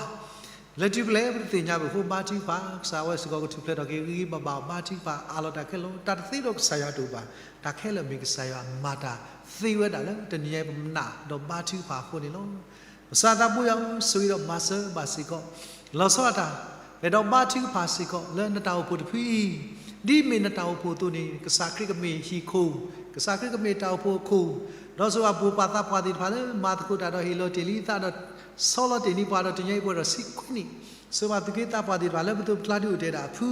လၢထူၣ်ဖျဲးပတသ့ၣ်ညါဘၣ်အဃိ ဘါထုကဖၣ် ကစၢ်အဝဲစ့ၢ်ကီးကထူၣ်ဖျဲးထီၣ်က့ၤ ဂ့ၤဂ့ၤဘၣ်ဘၣ် ဘါထုကဖၣ်အးလီၤတၢ်ခဲလၢာ်, တၢ်တသ့ဒီးကစၢ်ယွၤတအိၣ်ဘၣ်, တၢ်ခဲလၢာ်မ့ၢ်ကစၢ်ယွၤမၤတၢ်သ့ဝဲဒၣ်လၢတနံၤညါအံၤ ပနာ်ဒီးဘါထုကဖၣ်အဃိန့ၣ်လီၤ. ကစၢ်သးဘိယွၤဧၢ, ဆိၣ်ဂ့ၤဒီးမၤစၢၤဘၣ်စ့ၢ်ကီး, လီၤဆီဒၣ်တၢ် အဲၣ်ဒိးဘါထုကဖၣ်စ့ၢ်ကီး လၢနတၢ်အိၣ်ဖှိၣ်တဖုအံၤ, ဒ်မ့ၢ်နတၢ်အိၣ်ဖှိၣ်အသိးန့ၣ် ကစၢ်ခရံာ်ကမ့ၢ်ဟံၣ်ခိၣ်, ကစၢ်ခရံာ်ကမ့ၢ်တၢ်အိၣ်ဖှိၣ်အခိၣ်, ဒီးဆိၣ်ဂ့ၤပှၤသးပှၢ်သ့ၣ်တဖၣ်လၢမၤသကိးတၢ်ဒီးဟ့ၣ်လီၤတ့ၢ်လံသးဒီး ဆီလီၤတ့ၢ်န့ၢ်ပှၤဒီး တနံၤညါအံၤပှဲၤဒီးဆံခွံနံၣ်, ဆိၣ်ဂ့ၤဘၣ်သုးက့သးပှၢ်သ့ၣ်တဖၣ်လၢပသိးပကျါဒုးအိၣ်တဲဒၣ်အဖု,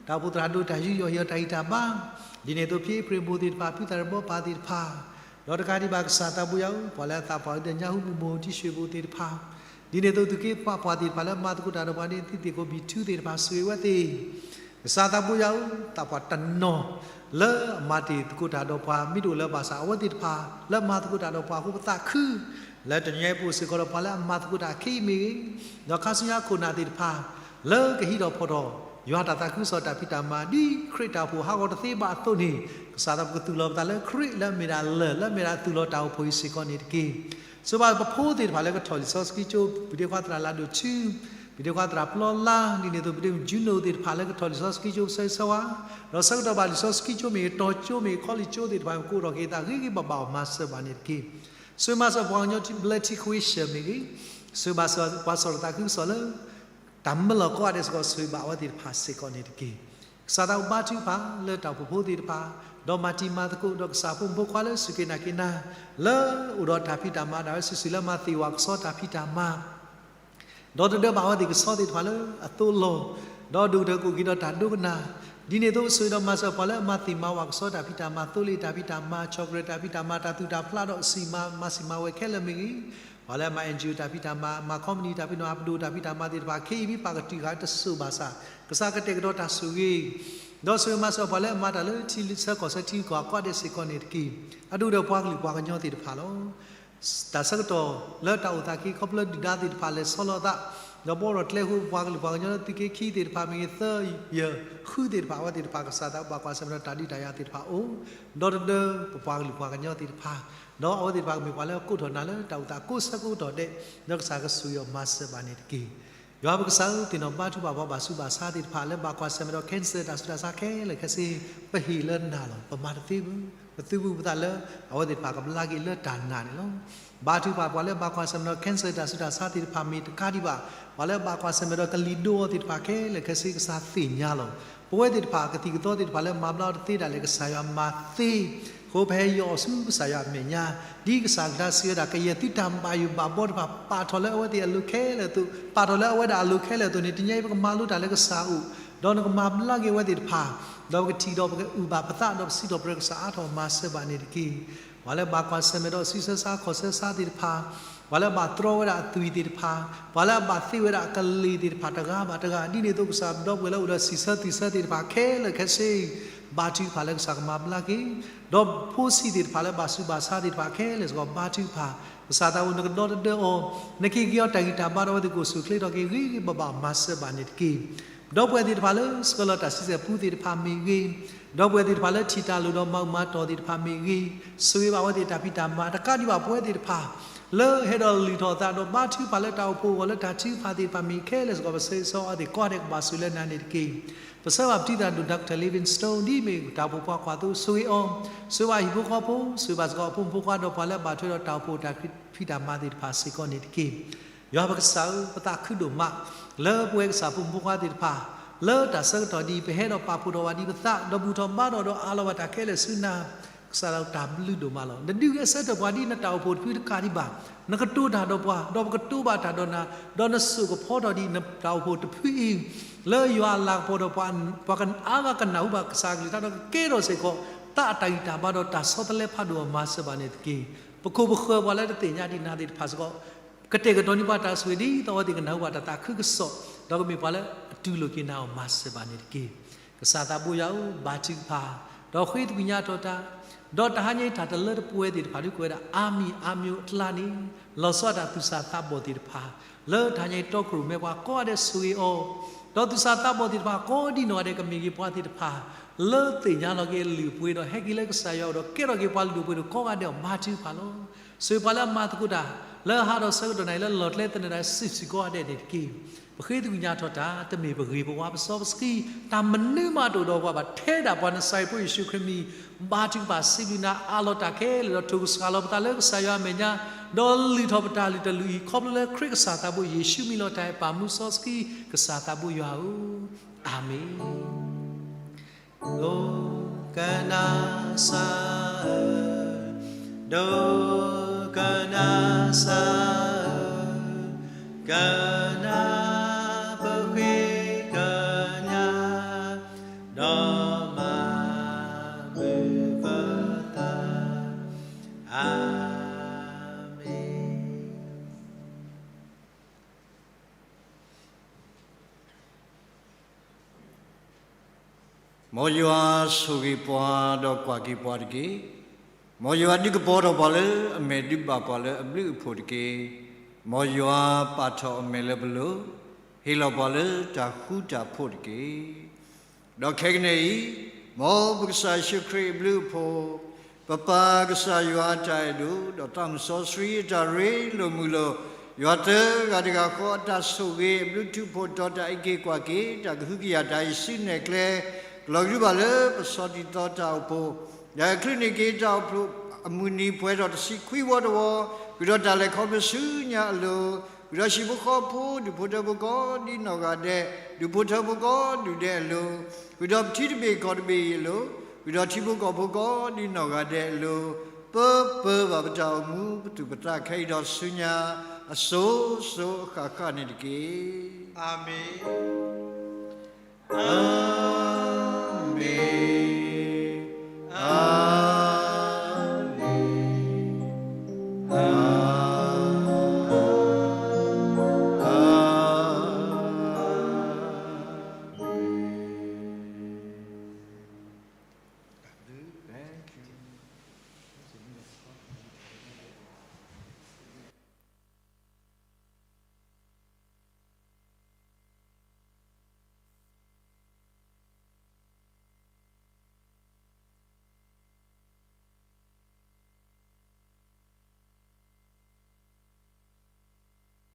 တၢ်အိၣ်ဖှိၣ်သရၣ်ဒိၣ်တၢ်ယူးယီၣ်ဟ့ၣ်အီၤတၢ်ဂံၢ်တၢ်ဘါ, ဒ်န့ၣ်အသိးဖဲအ့ဖြ့ၣ်အဘိၣ်သ့ၣ်တဖၣ် ဖုသရၣ်ဒိၣ်ဘီပၢ်သ့ၣ်တဖၣ်, ဒီးတကးဒံးဘၣ်ကစၢ်သးဘိယွၤဧၢ, ပှၤလၢအသးပှၢ်ဝဲဒီးညၣ်ဟူမုၢ်မိၢ် တံၢ်ရွှ့ၣ်ဘိၣ်သ့ၣ်တဖၣ်, ဒ်န့ၣ်အသိးသုးက့သးပှၢ်သ့ၣ်တဖၣ်လၢမၤသကိးတၢ်ဒီးပှၤန့ၣ် သံသ့ၣ်ကိးဘံၣ်ထူသ့ၣ်တဖၣ် ဆိၣ်ဂ့ၤဝဲသ့ၣ် ကစၢ်သးဘိယွၤဧၢ, သးပှၢ်တနီၤလၢအမၤတ့ၢ်သကိးတၢ်ဒီးပှၤ မ့ၢ်တအိၣ်လၢၤဘၣ်ဆၣ် အဝဲသ့ၣ်တဖၣ်လၢမၤသကိးတၢ်ဒီးပှၤအဃိ ပသးခု, လၢတနံၤအံၤပအိၣ်စ့ၢ်ကီးဒီးပှၤလၢအမၤသကိးတၢ်ခဲအံၤမ့ၢ်ဂ့ၤ, ဒီးခါဆူညါခိၣ်နၢ်သ့ၣ်တဖၣ် လၢကဟံးထီၣ်ဖီၣ်ထီၣ် ယွၤတၢ်သးခုကစီၣ်တၢ်ဖံးတၢ်မၤ ဒ်ခရံာ်တၢ်အိၣ်ဖှိၣ်ဟးဂီၤတသ့ဘၣ်အသိးန့ၣ်, ကစၢ်သးဘိကသူၣ်လီၤပသးလၢခရံာ်လၢအမ့ၢ်ဒၣ်လၢၢ် လၢအမ့ၢ်ဒၣ်သူၣ်လီၤတၢ်အိၣ်ဖှိၣ်အံၤစ့ၢ်ကီးန့ၣ်တက့ၢ်. ဆိၣ်ဂ့ၤဘၣ်ပဖိသ့ၣ်တဖၣ်လၢကထီၣ်လံာ်စီဆှံကၠိ, ပဒ့ခွါသရၣ်လါဒိၣ်ထူ, ပဒ့ခွါသရၣ်ပျီလါ, ဒ်န့ၣ်အသိး ပဒ့မုၣ်ကၠူနိသ့ၣ်တဖၣ် လၢကထီၣ်လံာ်စီဆှံကၠိပဆၢဂ့ၤဆၢဝါ, ဒီးဆၢကတီၢ်ဘၣ်လံာ်စီဆှံကၠိမ့ၢ်ဂ့ၤ, တီၤကၠိမ့ၢ်ဂ့ၤ, ခီလ့ၣ်ကၠိသ့ၣ်တဖၣ် ကအိၣ်ထီၣ်က့ၤအသးဂ့ၤဂ့ၤဘၣ်ဘၣ်အီၤ မၤစၢၤဘၣ်န့ၣ်တက့ၢ်. ဆိၣ်ဂ့ၤမၤစၢၤပှၤကညီဘျၢထံခဝ့ၡၢၣ်မ့ၢ်ဂ့ၤ, ဆိၣ်ဂ့ၤမၤစၢၤပှၤစီၣ်တၢ်သးခုကစီၣ်လၢ တၢ်မၢလီၤကိးဂၤဒဲးစ့ၢ်ကီး ဆိၣ်ဂ့ၤဘၣ်အဝဲသ့ၣ်တဖၣ်စ့ၢ်ကီးန့ၣ်တက့ၢ်. ကစၢ်သးဘိဘါထုကဖၣ်လၢတၢ်အိၣ်ဖှိၣ်ဖိသ့ၣ်တဖၣ်, ဒီးမၤတံၤမၤသကိး ဒီးကစၢ်ဖိမုၣ်ဖိခွါလၢစူၢ်က့ၤနာ်က့ၤနၤ, လၢအိၣ်ဒီးတၢ်ဖံးတၢ်မၤ ဒၣ်ဝဲစုာ်စုာ်လၢမၤသ့ၣ်ဝဲကစီၣ်တၢ်ဖံးတၢ်မၤ ဒီးတဒၢဘၣ်အဝဲသ့ၣ်ကစီၣ်သ့ၣ်တဖၣ်လၢအသိးလီၤ, ဒီးဒိၣ်ကတၢၢ်ကအိၣ်က့ၤဒီးတၢ်ဒိကနၣ်, ဒ်န့ၣ်အသိး ဆိၣ်ဂ့ၤဒီးမၤစၢၤပှၤလၢအမၤသ့ၣ်မၤဝဲကစီၣ်တၢ်ဖံးတၢ်မၤ, သိလ့ၣ်တၢ်ဖံးတၢ်မၤ, ဆီၣ်ကရၢၢ်တၢ်ဖံးတၢ်မၤ, တၢ်သူၣ်တၢ်ဖျးဒီးစံၣ်မၤ မၤစံၣ်မၤဝဲခဲလၢာ်မ့ၢ်ဂ့ၤ, ပှၤလၢအမၤ NGO တၢ်ဖံးတၢ်မၤ, မၤ company တၢ်ဖံးတၢ်မၤ, ပဒိၣ်တၢ်ဖံးတၢ်မၤသ့ၣ်တဖၣ် ခဲအံၤမ့ၢ်ပာ်ကတုၤဃာ်တစိၢ်ဘၣ်ဆၣ်, ကစၢ်ကတဲာ်ကတီၤတၢ်ဆိၣ်ဂ့ၤ, ဒီးဆိၣ်ဂ့ၤမၤစၢၤပှၤလၢအမၤတၢ်လၢထံဆၢကီၢ်ဆၢထံဂုၤကီၢ်ဂၤကိးဂၤဒဲးစ့ၢ်ကီးန့ၣ်တက့ၢ်. အဒိၣ်ကတၢၢ်ပှၤကလုာ်ပှၤကညီသ့ၣ်တဖၣ်လီၤ. တၢ်ဆၢကတီၢ်လၢတၢ်အိၣ်သးက့ၤ ခီဖျိဒုၣ်ဒါသ့ၣ်တဖၣ်လဲၤဆီလီၤအသး, ဒီးဘီထီၣ်ကျဲဃိ ပပှၤကလုာ်ပှၤကညီလၢသုးက့ခံသ့ၣ်တဖၣ်မ့ၢ်ဂ့ၤ, သၢယဲၢ်ဃုသ့ၣ်တဖၣ် အဝဲသ့ၣ်တဖၣ် ကစၢ်သးဘိဘၣ်ကွၢ်ဆၢၣ်မဲာ်ဒီးတၢ်ဒုးတၢ်ယၤသ့ၣ်တဖၣ်အိၣ်, ဒီးတဒၢပပှၤကလုာ်ပှၤကညီသ့ၣ်တဖၣ်, ဒီးအဝဲသ့ၣ်တဖၣ်ကမ့ၢ်ပှၤလၢအကိးထီၣ်နၤလၢတၢ်အိၣ်သးကိးဆၢကိးကတီၢ်ဒဲး, ဒီးကစၢ်ကဆိၣ်ဂ့ၤအီၤမၤစၢၤဘၣ်န့ၣ်တက့ၢ်. ယွၤပကစၢ်ဧၢ, သ့ၣ်နီၣ်ဘါထုကဖၣ်ပှၤဘၣ်ဆူးဘၣ်ဆါသ့ၣ်တဖၣ်လၢဘၣ်ကွၢ်ဆၢၣ်မဲာ်ဒီး cancer တၢ်ဆူးတၢ်ဆါခဲလၢာ်ခဲဆ့, ပဟ့ၣ်လၢနၤလီၤ. ပမၤတသ့ဘၣ်, ပသုးဘူးပသးလၢအဝဲသ့ၣ်တဖၣ်ကဘျါက့ၤလၢတၢ်နာ်န့ၣ်လီၤ. ဘါထုကဖၣ်ပှၤလၢဘၣ်ကွၢ်ဆၢၣ်မဲာ်ဒီး cancer တၢ်ဆူးတၢ်ဆါသ့ၣ်တဖၣ်မ့ၢ်တကးဒံးဘၣ်, ပှၤလၢဘၣ်ကွၢ်ဆၢၣ်မဲာ်ဒီးကလံၤဒိအီၤသ့ၣ်တဖၣ်ခဲလၢာ်ခဲဆ့ ကစၢ်သ့ၣ်ညါလီၤ. ပဝဲသ့ၣ်တဖၣ်ကသံၣ်ကသီသ့ၣ်တဖၣ်လၢမၤဘျါအီၤတသ့ဒၣ်လဲာ် ကစၢ်ယွၤမၤသ့, အဃိပဟဲယီၤအီၤဆူကစၢ်ယွၤအမဲာ်ညါ, ဒ်ကစၢ်ကဒါစံးဝဲဒၣ် ကယဲၢ်သုတၢ်ဘၣ်ယိၣ်ဘၣ်ဘီတဖၣ် ပာ်ထီၣ်လၢအဝဲသ့ၣ်အလိၤခဲလၢာ်အသိး, ပာ်ထီၣ်လၢအဝဲဒၣ်အလိၤခဲလၢာ်အသိးန့ၣ် တနံၤအံၤပကမၤလိတၢ်လၢကစၢ်အအိၣ်, ဒီးနကမၤဘျါက့ၤအဝဲသ့ၣ်တဖၣ်, ဒီးပကထံၣ်ဒီးပကအုၣ်ဘၣ်ပသး ဒီးပစံးထီၣ်ပတြၢၤကစၢ်အါထီၣ်မၤစၢၤဘၣ်န့ၣ်တက့ၢ်. ပှၤလၢဘၣ်ကွၢ်ဆၢၣ်မဲာ်ဒီးဆံးဆၢဆါခီၣ်ဆၢဆါသ့ၣ်တဖၣ်, ပှၤလၢဘၣ်တြီဝဲဒၣ်အသွံၣ်သ့ၣ်တဖၣ်, ပှၤလၢအဘၣ်သ့ဝဲဒၣ်အကလ့ၢ်သ့ၣ်တဖၣ် တဂၤဘၣ်တဂၤ, ဒ်န့ၣ်အသိးကစၢ် ဒီပုၢ်ဝဲၢ်လၢအိၣ်ဒီးဆံးဆၢသွံၣ်ဆၢသ့ၣ်တဖၣ်ခဲလၢာ်ခဲဆ့ ဘါထုကဖၣ်လၢကစၢ်ကမၤဘျါက့ၤ, ဒီးဖိဆံးသ့ၣ်တဖၣ်လၢဘၣ်ဆူးဘၣ်ဆါသ့ၣ်တဖၣ်ခဲလၢာ်စ့ၢ်ကီး ဘါထုကဖၣ်, ကစၢ်သးဘိနကဒီသဒၢအီၤ, နကဟ့ၣ်က့ၤအီၤတၢ်ဂံၢ်တၢ်ဘါဒီးအဝဲသ့ၣ်ကအိၣ်ဆူၣ်အိၣ်ချ့ထီၣ်က့ၤ ဂ့ၤဂ့ၤဘၣ်ဘၣ်မၤစၢၤဘၣ်န့ၣ်တက့ၢ်. ဒီပုၢ်ဝဲၢ်သ့ၣ်တဖၣ်လၢဆှၢလီၤတၢ်ဆံဆဲၣ်ပူသ့ၣ်တဖၣ်မ့ၢ်ဂ့ၤ, ဒီပုၢ်ဝဲၢ်သ့ၣ်တဖၣ်လၢထံၣ်တၢ်လိၣ်ဒီးမၤအုၣ်မၤတီၢ်သ့ၣ်တဖၣ်မ့ၢ်ဂ့ၤ, ဆိၣ်ဂ့ၤဘၣ်အဝဲသ့ၣ်တၢ်ဖံးတၢ်မၤ, တကးဒံးဘၣ်ပဝဲသ့ၣ်တဖၣ် လၢဟဲဒီးလုၢ်ထီၣ်အသးဒီးဘါထုကဖၣ်လၢတၢ်အိၣ်ဖှိၣ်အဂီၢ်လၢတၢ်ထုကဖၣ်သ့ၣ်တဖၣ်မ့ၢ်ခဲလၢာ်စ့ၢ်ကီး ပဆၢဂ့ၤဆၢဝါအဝဲသ့ၣ်ကိးဂၤဒဲးကဘၣ်ဆိၣ်ဂ့ၤလၢနၤန့ၣ်တက့ၢ်. ပဆၢဂ့ၤဘၣ်ပတံၤသကိး Doctor Livingstone ဒ်အမ့ၢ်တၢ်အိၣ်ဖှိၣ်ဖိခွါအသိး ဆိၣ်ဂ့ၤအီၤ, ဆိၣ်ဂ့ၤဘၣ်ဟံၣ်ဖိဃီဖိ, ဆိၣ်ဂ့ၤဘၣ်စ့ၢ်ကီးအဖိမုၣ်ဖိခွါဒီးပှၤလၢအဘၣ်ထွဲဒီးတၢ်အိၣ်ဖှိၣ်တၢ်ဖံးတၢ်မၤသ့ၣ်တဖၣ်စ့ၢ်ကီးန့ၣ်တက့ၢ်. ယွၤပကစၢ်ဧၢ, ပသးခုဒိၣ်မး လၢပဝဲကစၢ်ဖိမုၣ်ဖိခွါသ့ၣ်တဖၣ် လၢတၢ်ဆၢကတီၢ်ဒ်အံၤ ပဟဲဒီးပာ်ဖှိၣ်ထီၣ်ဘၣ်ဒံးပသး ဒီးဘူၣ်ထီၣ်ဘါထီၣ်ဒီးအးလီၤဘၣ်တၢ်ခဲလၢာ်ဆူနၤ, ကစၢ်လၢတၢ်ဘျုးဒိၣ်မးလီၤ. နဒုးဂဲၤဆၢထၢၣ်ပှၤဒ်နတၢ်အိၣ်ဖှိၣ်တဖုတကးဒံးဘၣ်, နကတိၤတၢ်ဒီးပှၤ, ဒီးပကတိၤဘၣ်တၢ်ဒီးနၤ, ဒီးနစိာ်ကဖီထီၣ်ဒံးနတၢ်အိၣ်ဖှိၣ်တဖုအံၤ လၢယွၤအလၤကပီၤဒီး ပှၤကအါဂၤကနၢ်ဟူဘၣ်ကစၢ်အကလုၢ်ကထါဒီးကကဲထီၣ်စ့ၢ်ကီး သးအတၢ်ဂံၢ်တၢ်ဘါဒီးတၢ်ဆီတလဲဖးဒိၣ်အီၤ မၤစၢၤဘၣ်န့ၣ်တက့ၢ်. ပခိၣ်ပဃၢၤပှၤလၢတသ့ၣ်ညါဒံးနၤသ့ၣ်တဖၣ်စ့ၢ်ကီး ကတဲာ်ကတီၤန့ၢ်ပှၤတၢ်ဆိၣ်ဂ့ၤ ဒ်သိးအဝဲသ့ၣ်ကနၢ်ဟူဘၣ်တၢ်သးခုကစီၣ် ဒီးကမ့ၢ်ပှၤလၢအတူၢ်လိာ်က့ၤနၤအီၤ မၤစၢၤဘၣ်န့ၣ်တက့ၢ်. ကစၢ်သးဘိယွၤဧၢ, ဘါထုကဖၣ်, ဒီးဃ့သကွံာ်ညါထီၣ်တၢ်, ဒီးတဟါညါအံၤတၢ်တလၢတပှဲၤသ့ၣ်တဖၣ် ဒ်ကွဲးဝဲဒၣ် အါမံၤအါမံၤအကျါန့ၣ်, လီၤဆီဒၣ်တၢ်သူၣ်စၢ်သးဘီၣ်သ့ၣ်တဖၣ် လၢတဟါညါအံၤတီခိၣ်ရိၣ်မဲပှၤကိးဂၤဒဲးဆိၣ်ဂ့ၤအီၤ, ဒီးသူၣ်စၢ်သးဘီၣ်သ့ၣ်တဖၣ် ကိးဒံနီၢ်ဂၤဒဲး ကမ့ၢ်က့ၤပှၤသ့ၣ်တဖၣ် လၢသ့ၣ်ညါလီၤက့ၤအလုၢ်အပှ့ၤဒီး ဟဲက့ၤလၢကစၢ်ယွၤအအိၣ်ဒီး ကဲထီၣ်က့ၤပှၤလုၢ်ဒိၣ်ပှ့ၤဒိၣ်ကိးဂၤဒဲးအီၤ ဘါထုကဖၣ်လီၤ. ဆိၣ်ဂ့ၤပှၤလၢအမၤသကိးတၢ် လၢဟးဒီးဆၢကတီၢ်နၣ်ရံၣ် လၢလီၢ်ကျဲသနၢၣ်တၢ်စုာ်စုာ်ကိးဂၤဒဲးန့ၣ်တက့ၢ်. ပဃ့သကွံာ်ညါထီၣ်တၢ် တမ့ၢ်ပဂ့ၤပဝါပစီပဆှံ, တၢ်မနုၤမးတအိၣ်ဒီးပှၤဘၣ် ထဲဒၣ်ပှၤနစၤရ့းဖိယ့ၣ်ၡူးခရံာ်မံၤ ဘါထုကဖၣ်စံးဘျုးနၤ အးလီၤတၢ်ခဲလၢာ်ဒီး ထိၣ်ကစှၤလီၤပသးလၢကစၢ်ယွၤအမဲာ်ညါ, ဒီးလုၢ်ထီၣ်ပတၢ်လုၢ်တလုၢ်အံၤ ခီဖျိလၢခရံာ်ကစၢ်သးဘိယ့ၣ်ၡူးမံၤလီၤတၢ်အဲၣ်ပာ်မူစီဆှံ ကစၢ်သးဘိယွၤဧၢ, အၤမ့ၣ်. ဒိကနၣ်စၢ်ဧၢ, ဒိကနၣ်စၢ်ဧၢ, ကနၣ်ပဃ့ကညး, ဒီးမၤမုာ်ပသး, အၤမ့ၣ်. မ်ယွၤဆိၣ်ဂ့ၤပှၤဒီးကွၢ်က့ၤပှၤတက့ၢ်. မ်ယွၤဒုးကပီၤထီၣ်ပှၤလၢအမဲာ် ဒုးဘၣ်ပှၤလၢအဘျုးအဖှိၣ်တက့ၢ်. မ်ယွၤပာ်ထီၣ်အမဲာ်လၢပလိၤ, ဟ့ၣ်လီၤပှၤလၢတၢ်ဃူတၢ်ဖိးတက့ၢ်. ဒီးခဲကနံၣ်အံၤ, မ်ပကစၢ်ယ့ၣ်ၡူးခရံာ်အဘျုးအဖှိၣ်, ပပၢ်ကစၢ်ယွၤအတၢ်အဲၣ်ဒိၣ်, ဒီးသးစီဆှံအတၢ်ရ့လိာ်မုာ်လိာ်, ယွၤသၢဂၤတဂၤဃီအတၢ်ဆိၣ်ဂ့ၤ, အဘျုးထူးဖှိၣ်တီၤတၢ်အုၣ်က့ၤကွၢ်က့ၤ, တၢ်ကဟုကယာ်တၢ်အံၤဆူနဲၣ်ကျဲ, ကလီၤကဒုဘၣ်လၢပဆီၣ်တံၢ်သီတၢ်အိၣ်ဖှိၣ်, ဒီးချုးန့ၢ်က့ၤတၢ်အိၣ်ဖှိၣ်အမုၢ်နံၤပှဲၤထီၣ်တဆံခွံဝီတဝီ, ဃုာ်ဒီးတၢ်လဲၤခီဖျိဆူညါအလိၤ, ဃုာ်ဒီးဟံၣ်ဖိဃီဖိ, ဒူၣ်ဖိထၢဖိကိးဒ်နီၢ်ဂၤဒဲး, ဒူၣ်ဖိထၢဖိကိးဒူၣ်ဒဲးအလိၤ, ဃုာ်ဒီးပထံတဘ့ၣ်ကီၢ်တဘ့ၣ်အံၤအလိၤ, ဃုာ်ဒီးထံဖိကီၢ်ဖိကိးဒ်နီၢ်ဂၤဒဲးအလိၤ, ပၢပၢဘၣ်ပတၢ်အိၣ်မူ ပသူၣ်ပသးခဲအံၤဒီးဆူညါ, အစိၤစိၤအဃၣ်ဃၣ်န့ၣ်တက့ၢ်. အၤမ့ၣ်.